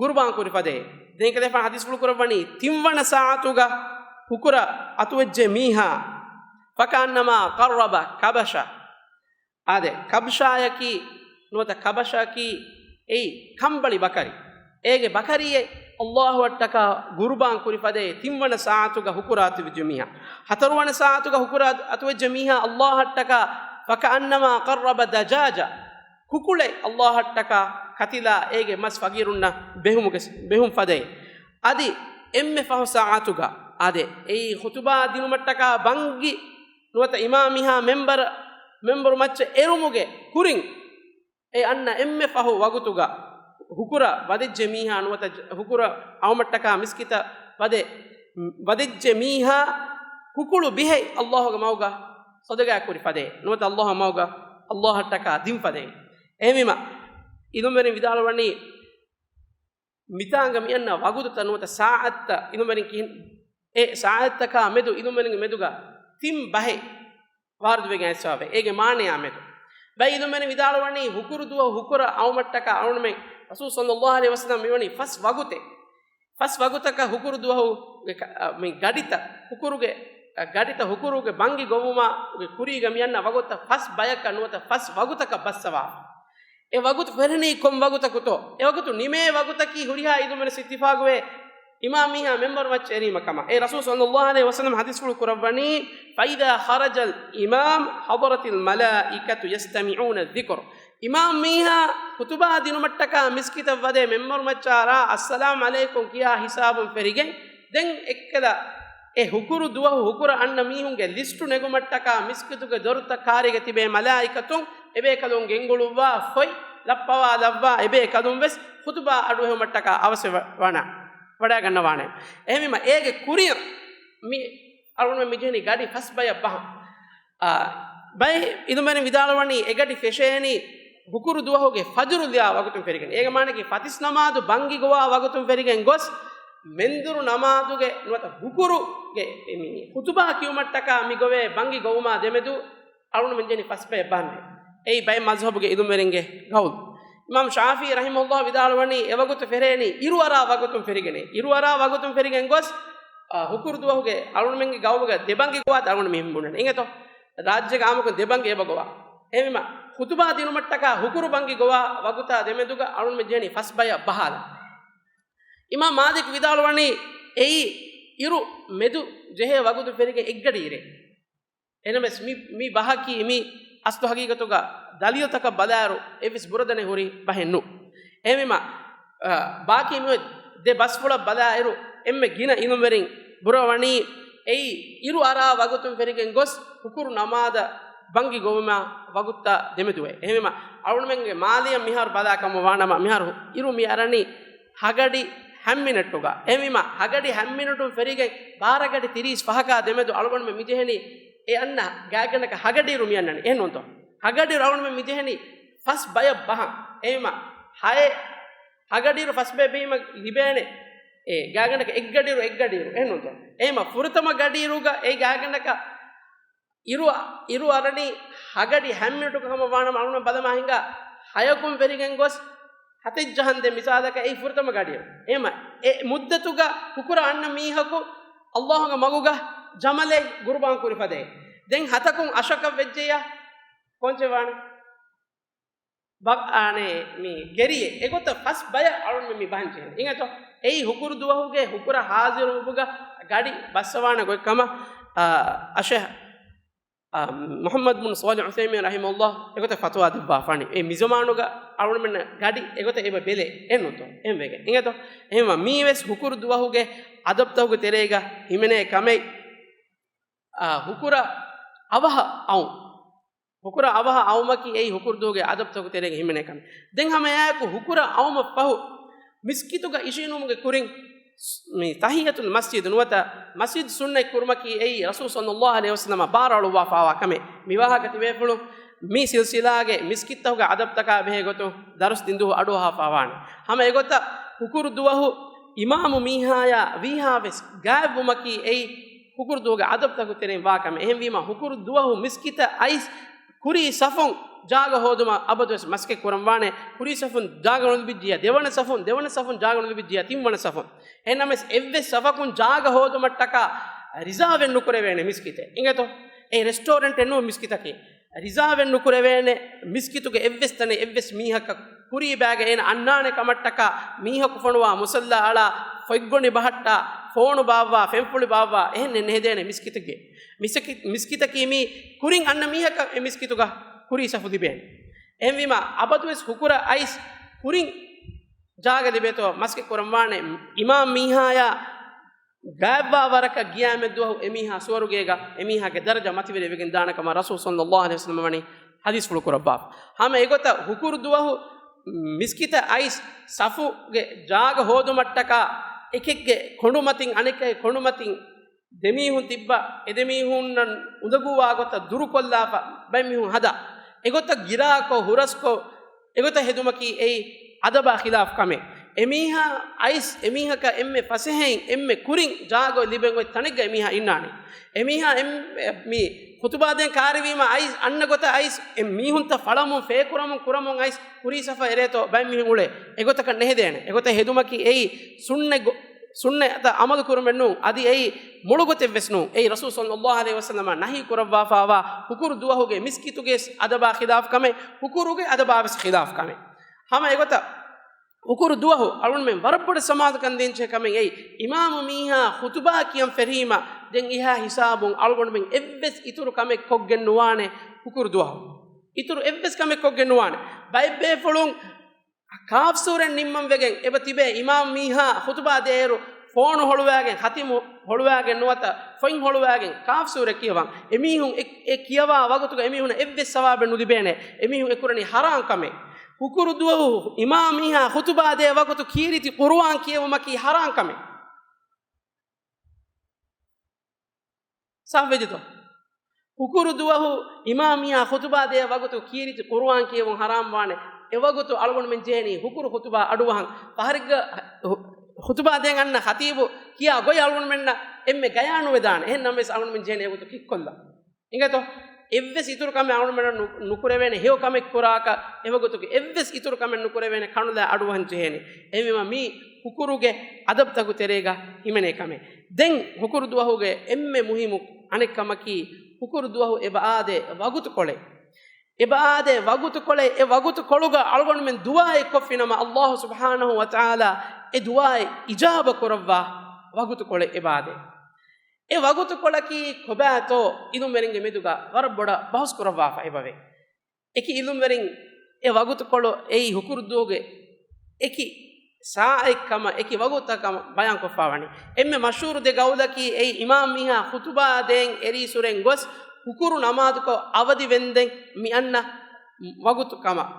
ގުރުބާން ކުރި ފަދައިން. ދެން ކަލޭފާނު ޙަދީޘްފުޅު ކުރައްވަނީ، ތިންވަނަ ސާޢަތުގަ ހުކުރަ އަތުވެއްޖެ މީހާ، فكأنما قرب كبشة. އާދެ، ކަބްޝާޔަކީ، ނުވަތަ ކަބަޝަކީ އެއީ ކަނބަޅި ބަކަރި. އޭގެ ބަކަރީއެއް ﷲއަށްޓަކާ ގުރުބާން ކުރި ފަދައިން ތިންވަނަ ސާޢަތުގަ ހުކުރަ އަތުވެއްޖެ މީހާ. ހަތަރުވަނަ ސާޢަތުގަ ހުކުރަ އަތުވެއްޖެ މީހާ ﷲއަށްޓަކާ، فكأنما قرب دجاجة. ކުކުޅެއް ﷲއަށްޓަކާ ކަތިލާ އޭގެ މަސް ފަގީރުންނަށް ބެހުމުގެ، ބެހުން ފަދައިން. އަދި އެންމެ ފަހު ސާޢަތުގަ، އާދެ، އެއީ ޚުތުބާ ދިނުމަށްޓަކާ ބަންގި ނުވަތަ އިމާމް މީހާ މެންބަރ، މެންބަރު މައްޗަށް އެރުމުގެ ކުރިން، އެ އަންނަ އެންމެ ފަހު ވަގުތުގަ ހުކުރަ ވަދެއްޖެ މީހާ ނުވަތަ ޖަ-، ހުކުރަ އައުމަށްޓަކާ މިސްކިތަށް ވަދެ، ވަދެއްޖެ މީހާ ކުކުޅު ބިހެއް ﷲގެ މަގުގަ ޞަދަގާ ކުރި ފަދައިން ނުވަތަ ﷲ މަގުގަ ﷲއަށްޓަކާ ދިން ފަދައިން. އެހެންވީމަ، އިލްމުވެރިން ވިދާޅުވަނީ، މިތާނގަ މި އަންނަ ވަގުތުތައް ނުވަތަ ސާޢަތްތައް އިލްމުވެރިން ކިހިން، އެ ސާޢަތްތަކާ މެދު އިލްމުވެރިންގެ މެދުގަ ތިން ބަހެއް ވާރިދުވެގެން އައިސްފައިވޭ. އޭގެ މާނަޔާ މެދު ބައި އިލްމުވެރިން ވިދާޅުވަނީ، ހުކުރު ދުވަހު ހުކުރަ އައުމަށްޓަކާ އަޅުންމެން ރަސޫލު ޞައްލަﷲ ޢަލައިހި ވަސައްލަމަ މިވަނީ ފަސް ވަގުތެއް. ފަސް ވަގުތަކަށް ހުކުރު ދުވަހުގެ ކަ-، އަ، މި ގަޑިތައް ހުކުރުގެ، އަ، ގަޑިތައް ހުކުރުގެ ބަންގި ގޮވުމާ ގެ ކުރީގަ މި އަންނަ ވަގުތައް ފަސް ބަޔަކަށް ނުވަތަ ފަސް ވަގުތަކަށް ބައްސަވާ. އެ ވަގުތު ފެންނަނީ ކޮން ވަގުތަކުތޯ؟ އެ ވަގުތު ނިމޭ ވަގުތަކީ ހުރިހާ އިލްމުވެރިން އިއްތިފާގުވޭ އިމާމް މީހާ މެންބަރު މައްޗަށް އެރީމަ ކަމަށް. އެ ރަސޫލު ޞައްލަﷲ ޢަލައިހި ވަސައްލަމަ ޙަދީޘްފުޅު ކުރައްވަނީ، فإذا خرج الإمام حضرت الملائكة يستمعون الذكر. އިމާމް މީހާ ޚުތުބާ ދިނުމަށްޓަކާ މިސްކިތަށް ވަދެ މެންބަރު މައްޗާ ރާ އައްސަލާމް ޢަލައިކުމް ކިޔާ ހިސާބުން ފެރިގެން، ދެން އެއްކަލަ އެ ހުކުރު ދުވަހު ހުކުރަ އަންނަ މީހުންގެ ލިސްޓު ނެގުމަށްޓަކާ މިސްކިތުގެ ދޮރުތައް ކާރީގަ ތިބޭ މަލާއިކަތުން އެބޭކަލުން ގެންގުޅުއްވާ ފޮތް ލައްޕަވާލައްވާ އެބޭކަލުން ވެސް ޚުތުބާ އަޑުއެހުމަށްޓަކާ އަވަސްވެ ވަ-، ވަނާ، ވަޑައިގަންނަވާނެ. އެހެންވީމަ އޭގެ ކުރިއަށް މި އަޅުގަނޑުމެން މިޖެހެނީ ގަޑި ފަސް ބަޔަށް ބަހަން. އާ، ބައެއް އިލްމުވެރިން ވިދާޅުވަނީ އެގަޑި ފެށޭނީ ހުކުރު ދުވަހުގެ ފަޖުރު ލިޔާ ވަގުތުން ފެރިގެން. އޭގެ މާނައަކީ ފަތިސް ނަމާދު ބަންގި ގޮވާ ވަގުތުން ފެރިގެން ގޮސް، މެންދުރު ނަމާދުގެ ނުވަތަ ހުކުރުގެ މި ޚުތުބާ ކިޔުމަށްޓަކާ މި ގޮވޭ ބަންގި ގޮވުމާ ދެމެދު އަޅުން މިންޖެނި ފަސް ބަޔަށް ބަހަންވެ. އެއީ ބައެއް މަޒްހަބުގެ އިލްމުވެރިންގެ ގައުލު. އިމާމް ޝާފިޢީ ރަޙިމަހުﷲ ވިދާޅުވަނީ އެވަގުތު ފެށޭނީ އިރުއަރާ ވަގުތުން ފެރިގެނޭ. އިރުއަރާ ވަގުތުން ފެރިގެން ގޮސް، އާ، ހުކުރު ދުވަހުގެ އަޅުންމެންގެ ގައުމުގަ ދެ ބަންގި ގޮވާތަ އަޅުން މިހެން ބުނަނީ. އިނގޭތޯ؟ ރާއްޖޭގަ އާއްމުކޮށް ދެ ބަންގި އެބަ ގޮވާ. އެހެންވީމަ، ޚުތުބާ ދިނުމަށްޓަކާ ހުކުރު ބަންގި ގޮވާ ވަގުތާ ދެމެދުގަ އަޅުންމެން ޖެހެނީ ފަސް ބަޔަށް ބަހާލަން. އިމާމް މާލިކް ވިދާޅުވަނީ އެއީ އިރު މެދު ޖެހޭ ވަގުތު ފެރިގެން އެއްގަޑި އިރެއް. އެހެނަސް މި، މި ބަހަކީ މި އަސްލު ހަގީގަތުގަ ދަލީލުތަކަށް ބަލާއިރު އެއްވެސް ބުރަދަނެ ހުރި ބަހެއް ނޫން. އެހެންވީމަ، އަ، ބާކީ މި ދެ ބަސްފުޅަށް ބަލާއިރު އެންމެ ގިނަ އިލްމުވެރިން ބުރަވަނީ އެއީ އިރު އަރާ ވަގުތުން ފެރިގެން ގޮސް ހުކުރު ނަމާދަށް ބަންގި ގޮވުމާ ވަގުތާ ދެމެދުވޭ. އެހެންވީމަ، އަޅުންމެންގެ މާލެއަށް މިހާރު ބަލާ ކަމަށް ވާނަމަ، މިހާރު އިރު މި އަރަނީ ހަގަޑި ހަ މިނެޓުގަ. އެހެންވީމަ، ހަގަޑި ހަ މިނެޓުން ފެރިގެން ބާރަ ގަޑި ތިރީސް ފަހަކާ ދެމެދު އަޅުގަނޑުމެން މިޖެހެނީ އެ އަންނަ ގާތްގަނޑަކަށް ހަގަޑިއިރު މި އަންނަނީ. އެހެންނޫންތޯ؟ ހަގަޑިއިރު އަޅުގަނޑުމެން މިޖެހެނީ ފަސް ބަޔަށް ބަހަން. އެހެންވީމަ، ހައެއް ހަގަޑިއިރު ފަސް ބަޔަށް ބެހީމަ ލިބޭނެ އެ ގާތްގަނޑަކަށް އެއްގަޑިއިރު އެއްގަޑިއިރު އެހެންނޫންތޯ؟ އެހެމަ ފުރަތަމަ ގަޑިއިރުގަ އެ ގާތްގަނޑަކަށް އިރު، އިރު އަރަނީ ހަގަޑި ހަ މިނިޓުގަ ކަމަށް ވާނަމަ އަޅުގަނޑު ބަލަމާ ހިނގާ ހަޔަކުން ވެރިގެން ގޮސް ހަތެއް ޖަހަން ދެ މިސާލަކަށް އެއީ ފުރަތަމަ ގަޑިއިރު. އެހެމަ އެ މުއްދަތުގަ ހުކުރަށް އަންނަ މީހަކު އައްލާހުގެ މަގުގަ ޖަމަލެއް ގުރުބާން ކުރި ފަދައިން. ދެން ހަތަކުން އަށަކަށް ވެއްޖެޔާ ކޮންޗެއް ވާނެ؟ ބަ-، އާނެ، މި ގެރިއެއް. އެގޮތަށް ފަސް ބަޔަށް އަޅުން މި ބަހަން ޖެހެން. އިނގޭތޯ؟ އެއީ ހުކުރު ދުވަހުގެ ހުކުރަށް ހާޒިރު ވުމުގަ ގަޑި ބައްސަވާނެ ގޮތް ކަމަށް، އާ، އަށެ-، އާ، މުޙައްމަދު ބުން ޞާލިޙް ޢުޘައިމީން ރަޙިމަހުﷲ އެގޮތަށް ފަތުވާ ދެއްވާފާނެ. އެ މިޒަމާނުގަ އަޅުންމެންނަށް ގަޑި އެގޮތަށް އެބަ ބެލޭ. އެއްނުތޯ؟ އެހެންވެގެން. އިނގޭތޯ؟ އެހެންވާ މީވެސް ހުކުރު ދުވަހުގެ އަދަބުތަކުގެ ތެރޭގަ ހިމެނޭ ކަމެއް، އާ، ހުކުރަށް އަވަހަށް އައުން. ހުކުރަށް އަވަހަށް އައުމަކީ އެއީ ހުކުރު ދުވަހުގެ އަދަބުތަކުގެ ތެރޭގަ ހިމެނޭ ކަމެއް. ދެން ހަމައެއާއެކު ހުކުރަށް އައުމަށް ފަހު މިސްކިތުގަ އިށީނުމުގެ ކުރިން މި ތަޙިއްޔަތުލް މަސްޖިދު ނުވަތަ މަސްޖިދު ސުންނަތް ކުރުމަކީ އެއީ ރަސޫލު ޞައްލައްލާހު ޢަލައިހި ވަސައްލަމަ ބާރުއަޅުއްވާފާވާ ކަމެއް. މި ވާހަކަ ތިބޭފުޅުން މި ސިލްސިލާގެ މިސްކިތްތަކުގެ އަދަބުތަކާ ބެހޭ ގޮތުން ދަރުސް ދިން ދުވަހު އަޑުއަހާފާވާނެ. ހަމަ އެގޮތަށް ހުކުރު ދުވަހު އިމާމު މީހާޔާ ވީހާވެސް ގާތްވުމަކީ އެއީ ހުކުރު ދުވަހުގެ އަދަބުތަކުގެ ތެރެއިން ވާ ކަމެއް. އެހެންވީމަ، ހުކުރު ދުވަހު މިސްކިތަށް އައިސް ކުރީ ސަފުން ޖާގަ ހޯދުމަށް އަބަދުވެސް މަސައްކަތް ކުރަންވާނެ. ކުރީ ސަފުން ޖާގަ ނުލިބިއްޖިއްޔާ ދެވަނަ ސަފުން، ދެވަނަ ސަފުން ޖާގަ ނުލިބިއްޖިއްޔާ ތިންވަނަ ސަފުން. އެހެންނަމަވެސް އެއްވެސް ސަފަކުން ޖާގަ ހޯދުމަށްޓަކާ ރިޒާވެއް ނުކުރެވޭނެ މިސްކިތެއް. އިނގޭތޯ؟ އެ ރެސްޓޯރެންޓެއް ނޫން މިސްކިތަކީ. ރިޒާވެއް ނުކުރެވޭނެ، މިސްކިތުގެ އެއްވެސް ތަނެއް އެއްވެސް މީހަކަށް ކުރީ ބައިގަ އޭނަ އަންނާނެ ކަމަށްޓަކާ، މީހަކު ފޮނުވާ، މުޞައްލާ އަޅާ، ފޮތްގޮނޑި ބަހައްޓާ، ފޯނު ބާއްވާ، ފެންފުޅި ބާއްވާ، އެހެން ނެ-، ނެހެދޭނެ މިސްކިތެއްގެ. މިސަކި-، މިސްކިތަކީ މީ ކުރިން އަންނަ މީހަކަށް އެ މިސްކިތުގަ ކުރީ ސަފު ލިބޭނެ. އެހެންވީމަ، އަބަދުވެސް ހުކުރަށް އައިސް ކުރިން ޖާގަ ލިބޭތޯ މަސައްކަތް ކުރަންވާނެ. އިމާމް މީހާޔާ ގާތްވާ ވަރަކަށް ގިޔާމަތްދުވަހު އެމީހާ ސުވަރުގޭގަ އެމީހާގެ ދަރަޖަ މަތިވެރިވެގެން ދާނެ ކަމަށް ރަސޫލު ޞައްލައްލާހު ޢަލައިހި ވަސައްލަމަ ވަނީ ޙަދީޘްފުޅު ކުރައްވާފަ. ހަމަ އެގޮތަށް ހުކުރު ދުވަހު މިސްކިތަށް އައިސް ސަފުގެ ޖާގަ ހޯދުމަށްޓަކާ އެކެއްގެ ކޮނޑުމަތިން އަނެކެއް ކޮނޑުމަތިން ދެމީހުން ތިއްބާ، އެދެމީހުންނަށް އުނދަގޫވާ ގޮތަށް ދުރުކޮށްލާފަ ބައެއް މީހުން ހަދާ. އެގޮތަށް ގިރާކޮށް، ހުރަސްކޮށް، އެގޮތަށް ހެދުމަކީ އެއީ އަދަބާ ޚިލާފު ކަމެއް. އެމީހާ އައިސް އެމީހަކަށް އެންމެ ފަސޭހައިން އެންމެ ކުރިން ޖާގަ ލިބެން އޮތް ތަނެއްގަ އެމީހާ އިންނާނެ. އެމީހާ އެން-، މި ޚުތުބާ ދޭން ކާރިވީމަ އައިސް އަންނަ ގޮތަށް އައިސް އެ މީހުންތައް ފަޅަމުން، ފޭކުރަމުން، ކުރަމުން އައިސް ކުރީ ސަފަ އެރޭތޯ ބައެއް މީހުން އުޅޭ. އެގޮތަކަށް ނެހެދޭނެ. އެގޮތަށް ހެދުމަކީ އެއީ ސުންނަތް ގޮ-، ސުންނަތަށް އަމަލު ކުރުމެއް ނޫން، އަދި އެއީ މޮޅު ގޮތެއްވެސް ނޫން. އެއީ ރަސޫލު ޞައްލައްލާހު ޢަލައިހި ވަސައްލަމަ ނަހީ ކުރައްވާފާވާ ހުކުރު ދުވަހުގެ މިސްކިތުގެ އަދަބާ ޚިލާފު ކަމެއް، ހުކުރުގެ އަދަބާވެސް ޚިލާފު ކަމެއް. ހަމަ އެގޮތަށް ހުކުރު ދުވަހު އަޅުންމެން ވަރަށް ބޮޑަށް ސަމާލުކަން ދޭންޖެހޭ ކަމެއް އެއީ، އިމާމު މީހާ ޚުތުބާ ކިޔަން ފެށީމަ ދެން އެހާ ހިސާބުން އަޅުގަނޑުމެން އެއްވެސް އިތުރު ކަމެއް ކޮށްގެން ނުވާނެ ހުކުރު ދުވަހު. އިތުރު އެއްވެސް ކަމެއް ކޮށްގެން ނުވާނެ. ބައެއް ބޭފުޅުން ކާފް ސޫރަ ނިންމަން ވެގެން އެބަ ތިބޭ، އިމާމް މީހާ ޚުތުބާ ދޭއިރު ފޯނު ހޮޅުވާގެން، ޚަތިމު ހޮޅުވާގެން ނުވަތަ ފޮތް ހޮޅުވާގެން ކާފް ސޫރަ ކިޔަވަން. އެމީހުން އެ، އެ ކިޔަވާ ވަގުތުގަ އެމީހުނަށް އެއްވެސް ސަވާބެއް ނުލިބޭނެ. އެމީހުން އެކުރަނީ ޙަރާމް ކަމެއް. ހުކުރު ދުވަހު އިމާމް މީހާ ޚުތުބާ ދޭ ވަގުތު ކީރިތި ޤުރުއާން ކިޔެވުމަކީ ޙަރާމް ކަމެއް. ސާފުވެއްޖެތޯ؟ ހުކުރު ދުވަހު އިމާމް މީހާ ޚުތުބާ ދޭ ވަގުތު ކީރިތި ޤުރުއާން ކިޔެވުން ޙަރާމް ވާނެ. އެވަގުތު އަޅުގަނޑުމެން ޖެހެނީ ހުކުރު ޚުތުބާ އަޑުއަހަން. ފަހަރެއްގަ ޚު-، ޚުތުބާ ދޭން އަންނަ ޚަތީބު ކިޔާ ގޮތް އަޅުގަނޑުމެންނަށް އެންމެ ގަޔާނުވެދާނެ. އެހެން ނަމަވެސް އަޅުގަނޑުމެން ޖެހެނީ އެވަގުތު ކިއްކޮށްލަން. އިނގޭތޯ؟ އެއްވެސް އިތުރު ކަމެއް އަޅުގަނޑުމެންނަށް ނު-، ނުކުރެވޭނެ. ހެޔޮ ކަމެއް ކުރާކަށް އެވަގުތުގެ އެއްވެސް އިތުރު ކަމެއް ނުކުރެވޭނެ. ކަނުލާ އަޑުއަހަން ޖެހޭނެ. އެހެންވީމަ މީ ހުކުރުގެ އަދަބުތަކު ތެރޭގަ ހިމެނޭ ކަމެއް. ދެން ހުކުރު ދުވަހުގެ އެންމެ މުހިއްމު އަނެއް ކަމަކީ، ހުކުރު ދުވަހު އެބަ އާދޭ ވަގުތުކޮޅެއް. އެބަ އާދޭ ވަގުތުކޮޅެއް، އެ ވަގުތުކޮޅުގަ އަޅުގަނޑުމެން ދުޢާއެއް ކޮށްފިނަމަ، ﷲ ސުބްޙާނަހޫ ވަތަޢާލާ އެ ދުޢާއެއް އިޖާބަ ކުރައްވާ ވަގުތުކޮޅެއް އެބަ އާދޭ. އެ ވަގުތުކޮޅަކީ ކޮބާތޯ އިލްމުވެރިންގެ މެދުގަ ވަރަށް ބޮޑަށް ބަހުސް ކުރައްވާފަ އެބަވޭ. އެކި އިލްމުވެރިން އެ ވަގުތުކޮޅު އެއީ ހުކުރު ދުވަހުގެ އެކި ސާޢަތް ކަމަށް، އެކި ވަގުތަށް ކަމަށް ބަޔާންކޮށްފަ ވަނީ. އެންމެ މަޝްހޫރު ދެ ގައުލަކީ އެއީ އިމާމް މީހާ ޚުތުބާ ދޭން އެރީސުރެން ގޮސް ހުކުރު ނަމާދުކޮށް އަވަދި ވެންދެން މި އަންނަ ވަގުތު ކަމަށް.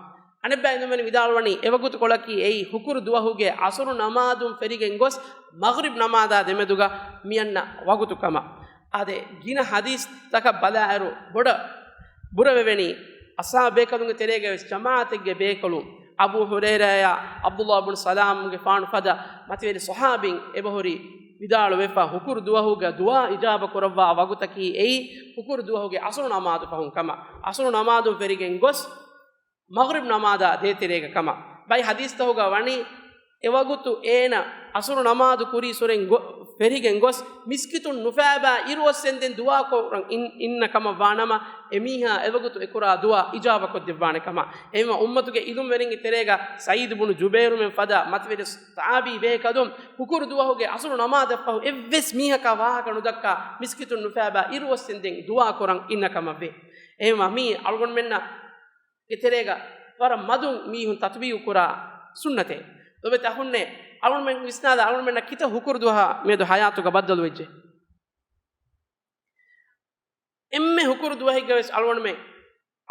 އަނެއްބައި އިލްމުވެރިން ވިދާޅުވަނީ އެ ވަގުތުކޮޅަކީ އެއީ ހުކުރު ދުވަހުގެ ޢަޞުރު ނަމާދުން ފެރިގެން ގޮސް މަޣްރިބް ނަމާދާ ދެމެދުގަ މި އަންނަ ވަގުތު ކަމަށް. އާދެ، ގިނަ ޙަދީޘްތަކަށް ބަލާއިރު ބޮޑަށް ބުރަވެވެނީ، އަޞްޙާބު ބޭކަލުންގެ ތެރޭގައި ވެސް ޖަމާޢަތެއްގެ ބޭކަލުން އަބޫ ހުރައިރާއާ ޢަބްދުﷲ ބުން ސަލާމްގެފާނު ފަދަ މަތިވެރި ޞަޙާބީން އެބަހުރި ވިދާޅުވެފަ، ހުކުރު ދުވަހުގަ ދުޢާ އިޖާބަ ކުރައްވާ ވަގުތަކީ އެއީ، ހުކުރު ދުވަހުގެ ޢަޞްރު ނަމާދު ފަހުން ކަމަށް، ޢަޞްރު ނަމާދުން ފެރިގެން ގޮސް، މަޣްރިބް ނަމާދާ ދޭތެރޭގަ ކަމަށް. ބައި ޙަދީޘްތަކުގަ ވަނީ، އެވަގުތު އޭނަ ޢަޞްރު ނަމާދު ކުރީ ސުރެން ގޮ-، ފެރިގެން ގޮސް، މިސްކިތުން ނުފާބާ އިރުއޮއްސެންދެން ދުޢާ ކުރަން އިން-، އިންނަ ކަމަށް ވާނަމަ، އެމީހާ އެވަގުތު އެކުރާ ދުޢާ އިޖާބަ ކޮށްދެއްވާނެ ކަމަށް. އެހެންވީމަ އުއްމަތުގެ އިލްމުވެރިންގެ ތެރޭގަ ސަޢީދު ބުނު ޖުބައިރުމެން ފަދަ މަތިވެރި ޞަޙާބީ ބޭކަލުން ހުކުރު ދުވަހުގެ ޢަޞްރު ނަމާދަށްފަހު އެއްވެސް މީހަކާ ވާހަކަ ނުދައްކާ، މިސްކިތުން ނުފާބާ އިރުއޮއްސެންދެން ދުޢާ ކުރަން އިންނަ ކަމަށް ވޭ. އެހެންވީމަ މީ އަޅުގަނޑުމެންނަށް ގެ ތެރޭގަ ވަރަށް މަދުން މީހުން ތަޠުބީޤު ކުރާ ސުންނަތެއް. ލޯބިވެތި އަޚުންނޭ، އަޅުގަނޑުމެން ވިސްނާލާ، އަޅުގަނޑުމެންނަށް ކިތައް ހުކުރު ދުވަހާ މިއަދު ޙަޔާތުގަ ބައްދަލުވެއްޖެ؟ އެންމެ ހުކުރު ދުވަހެއްގަ ވެސް އަޅުގަނޑުމެން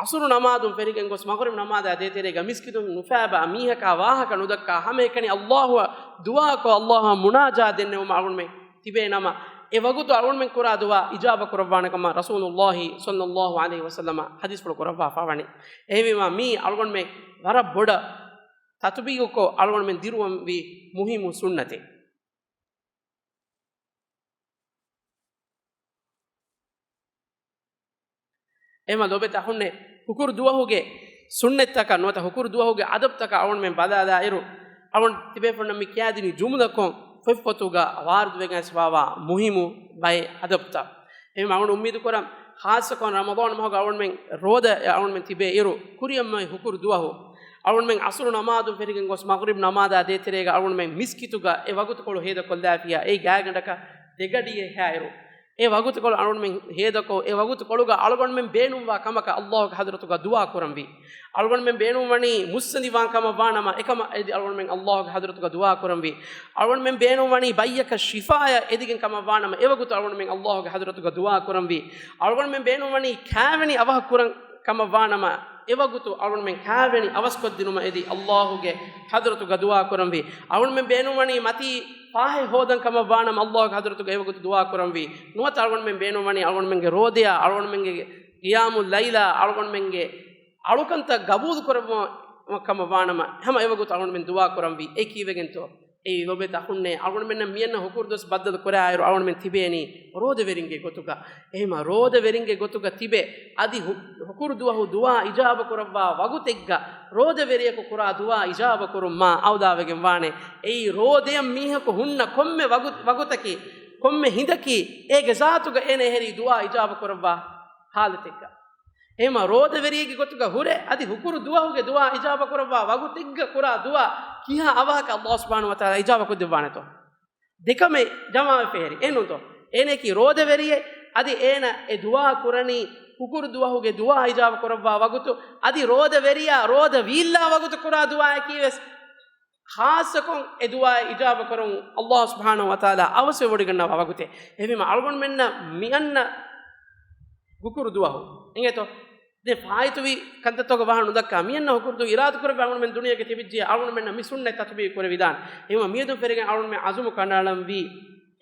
ޢަޞްރު ނަމާދުން ފެރިގެން ގޮސް މަޣްރިބް ނަމާދާ ދޭތެރޭގަ މިސްކިތުން ނުފާބާ މީހަކާ ވާހަކަ ނުދައްކާ ހަމައެކަނި ﷲ އަށް ދުޢާކޮށް، ﷲ އަށް މުނާޖާ ދެންނެވުމަށް އަޅުގަނޑުމެން ތިބޭ ނަމަ، އެ ވަގުތު އަޅުގަނޑުމެން ކުރާ ދުޢާ އިޖާބަ ކުރައްވާނެ ކަމަށް ރަސޫލުﷲ ޞައްލަﷲ ޢަލައިހި ވަސައްލަމަ ޙަދީޘްފުޅު ކުރައްވާފަ ވަނީ. އެހެންވީމަ، މީ އަޅުގަނޑުމެން ވަރަށް ބޮޑަށް ތަޠުބީޤުކޮށް، އަޅުގަނޑުމެން ދިރުވަންވީ މުހިއްމު ސުންނަތެއް. އެހެންވީމަ ލޯބިވެތި އަޚުންނޭ، ހުކުރު ދުވަހުގެ ސުންނަތްތަކަށް ނުވަތަ ހުކުރު ދުވަހުގެ އަދަބުތަކަށް އަޅުގަނޑުމެން ބަލާލާއިރު، އަޅުގަނޑު ތިބޭފުޅުންނަށް މި ކިޔާދިނީ ޖުމުލަކޮށް ފޮތްފޮތުގަ ވާރިދުވެގެން އައިސްފަވާ މުހިއްމު ބައެއް އަދަބުތައް. އެހެންވީމަ އަޅުގަނޑު އުއްމީދު ކުރަން، ޚާއްޞަކޮށް ރަމަޟާން މަހުގަ އަޅުގަނޑުމެން ރޯދަ އަޅުގަނޑުމެން ތިބޭ އިރު، ކުރިއަށް މި ހުކުރު ދުވަހު އަޅުގަނޑުމެން ޢަޞްރު ނަމާދުން ފެރިގެން ގޮސް މަޣްރިބް ނަމާދާ ދޭތެރޭގަ އަޅުގަނޑުމެން މިސްކިތުގަ އެ ވަގުތުކޮޅު ހޭދަކޮށްލާފިޔާ، އެއީ ގާތްގަނޑަކަށް ދެގަޑިއެއްހާއިރު، އެ ވަގުތުކޮޅު އަޅުގަނޑުމެން ހޭދަކޮށް، އެ ވަގުތުކޮޅުގަ އަޅުގަނޑުމެން ބޭނުންވާ ކަމަކަށް ﷲ ގެ ޙަޟްރަތުގަ ދުޢާ ކުރަންވީ. އަޅުގަނޑުމެން ބޭނުންވަނީ މުއްސަނދިވާން ކަމަށް ވާނަމަ، އެކަމަށް އެދި އަޅުގަނޑުމެން ﷲ ގެ ޙަޟްރަތުގަ ދުޢާ ކުރަންވީ. އަޅުގަނޑުމެން ބޭނުންވަނީ ބައްޔަކަށް ޝިފާއަށް އެދިގެން ކަމަށް ވާނަމަ، އެވަގުތު އަޅުގަނޑުމެން ﷲ ގެ ޙަޟްރަތުގަ ދުޢާ ކުރަންވީ. އަޅުގަނޑުމެން ބޭނުންވަނީ ކާވެނި އަވަހަށް ކުރަން ކަމަށް ވާނަމަ، އެވަގުތު އަޅުގަނޑުމެން ކާވެނި އަވަސްކޮށްދިނުމަށް އެދި ﷲ ގެ ޙަޟްރަތުގަ ދުޢާ ކުރަންވީ. އަޅުގަނޑުމެން ބޭނުންވަނީ މަތީ ފާހެއް ހޯދަން ކަމަށް ވާނަމަ، ﷲ ގެ ޙަޟްރަތުގަ އެވަގުތު ދުޢާ ކުރަންވީ. ނުވަތަ އަޅުގަނޑުމެން ބޭނުންވަނީ އަޅުގަނޑުމެންގެ ރޯދަޔާ، އަޅުގަނޑުމެންގެ ޤިޔާމުލް ލައިލާ، އަޅުގަނޑުމެންގެ އަޅުކަންތައް ގަބޫލު ކުރައްވަން ކަމަށް ވާނަމަ، ހަމަ އެވަގުތު އަޅުގަނޑުމެން ދުޢާ ކުރަންވީ. އެ ކީއްވެގެންތޯ؟ އެއީ ލޯބިވެތި އަޚުންނޭ، އަޅުގަނޑުމެންނަށް މިއަންނަ ހުކުރު ދުވަސް ބައްދަލު ކުރާއިރު، އަޅުގަނޑުމެން ތިބޭނީ ރޯދަވެރިންގެ ގޮތުގަ. އެހެންވީމަ ރޯދަވެރިންގެ ގޮތުގަ ތިބެ، އަދި ހު-، ހުކުރު ދުވަހު ދުޢާ އިޖާބަ ކުރައްވާ ވަގުތެއްގަ، ރޯދަވެރިޔަކު ކުރާ ދުޢާ އިޖާބަ ކުރުން މާ އައުލާވެގެން ވާނެ. އެއީ ރޯދަޔަށް މީހަކު ހުންނަ ކޮންމެ ވަގު-، ވަގުތަކީ، ކޮންމެ ހިނދަކީ، އޭގެ ޒާތުގަ އޭނަ އެހެރީ ދުޢާ އިޖާބަ ކުރައްވާ ޙާލަތެއްގަ. އެހެންވީމަ ރޯދަވެރިއެއްގެ ގޮތުގަ ހުރެ، އަދި ހުކުރު ދުވަހުގެ ދުޢާ އިޖާބަ ކުރައްވާ ވަގުތެއްގަ ކުރާ ދުޢާ ކިހާ އަވަހަކަށް ﷲ ސުބްޙާނަހޫ ވަތަޢާލާ އިޖާބަ ކޮށްދެއްވާނެތޯ؟ ދެކަމެއް ޖަމާވެފަ އެހެރީ. އެހެންނޫންތޯ؟ އޭނައަކީ ރޯދަވެރިއެއް، އަދި އޭނަ އެ ދުޢާ ކުރަނީ ހުކުރު ދުވަހުގެ ދުޢާ އިޖާބަ ކުރައްވާ ވަގުތު، އަދި ރޯދަވެރިޔާ ރޯދަ ވީއްލާ ވަގުތު ކުރާ ދުޢާއަކީ ވެސް ޚާއްޞަކޮށް އެ ދުޢާ އިޖާބަ ކުރަން ﷲ ސުބްޙާނަހޫ ވަތަޢާލާ އަވަސްވެވޮޑިގަންނަވާ ވަގުތެއް. އެހެންވީމަ އަޅުގަނޑުމެންނަށް މިއަންނަ ހުކުރު ދުވަހު އިނގޭތޯ؟ ދެން ފާއިތުވި ކަންތައްތަކުގެ ވާހަކަ ނުދައްކާ، މިއަންނަ ހުކުރު ދުވަހު އިރާދަކުރެއްވި އަޅުގަނޑުމެން ދުނިޔޭގަ ތިބިއްޖެ އަޅުގަނޑުމެންނަށް މި ސުންނަތް ތަޠުބީޤު ކުރެވިދާނެ. އެހެންވީމަ މިއަދުން ފެރިގެން އަޅުގަނޑުމެން ޢަޒުމު ކަނޑައަޅަންވީ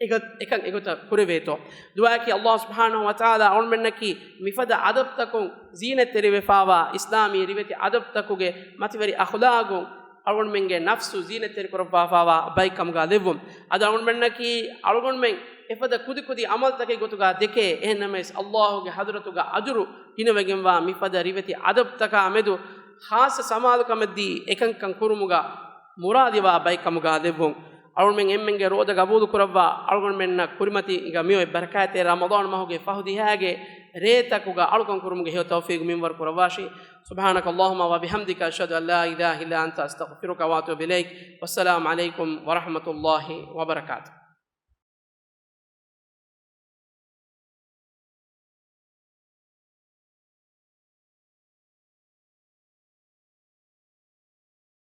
އެގޮ-، އެކަން އެގޮތަށް ކުރެވޭތޯ. ދުޢާއަކީ ﷲ ސުބްޙާނަހޫ ވަތަޢާލާ އަޅުގަނޑުމެންނަކީ މިފަދަ އަދަބުތަކުން ޒީނަތްތެރިވެފައިވާ، އިސްލާމީ ރިވެތި އަދަބުތަކުގެ މަތިވެރި އަޚުލާގުން އަޅުގަނޑުމެންގެ ނަފްސު ޒީނަތްތެރިކުރައްވާފައިވާ ބައެއް ކަމުގަ ލެއްވުން. އަދި އަޅުގަނޑުމެންނަކީ އަޅުގަނޑުމެން އެފަދަ ކުދިކުދި ޢަމަލުތަކެއް ގޮތުގަ ދެކޭ. އެހެންނަމަވެސް، ﷲ ގެ ޙަޟްރަތުގަ އަޖުރު ގިނަވެގެންވާ މިފަދަ ރިވެތި އަދަބުތަކާ މެދު ޚާއްޞަ ސަމާލުކަމެއްދީ، އެކަންކަން ކުރުމުގަ މުރާދިވާ ބައެއް ކަމުގަ ލެއްވުން. އަޅުގަނޑުމެން އެންމެންގެ ރޯދަ ގަބޫލު ކުރައްވާ، އަޅުގަނޑުމެންނަށް ކުރިމަތީގަ މިއޮތް ބަރަކާތްތެރި ރަމަޟާން މަހުގެ ފަހު ދިހައިގެ ރޭތަކުގަ އަޅުކަން ކުރުމުގެ ހެޔޮ ތައުފީގު މިންވަރު ކުރައްވާށި. سبحانك اللهم وبحمدك، أشهد أن لا إله إلا أنت، أستغفرك وأتوب إليك. والسلام عليكم ورحمة الله وبركاته.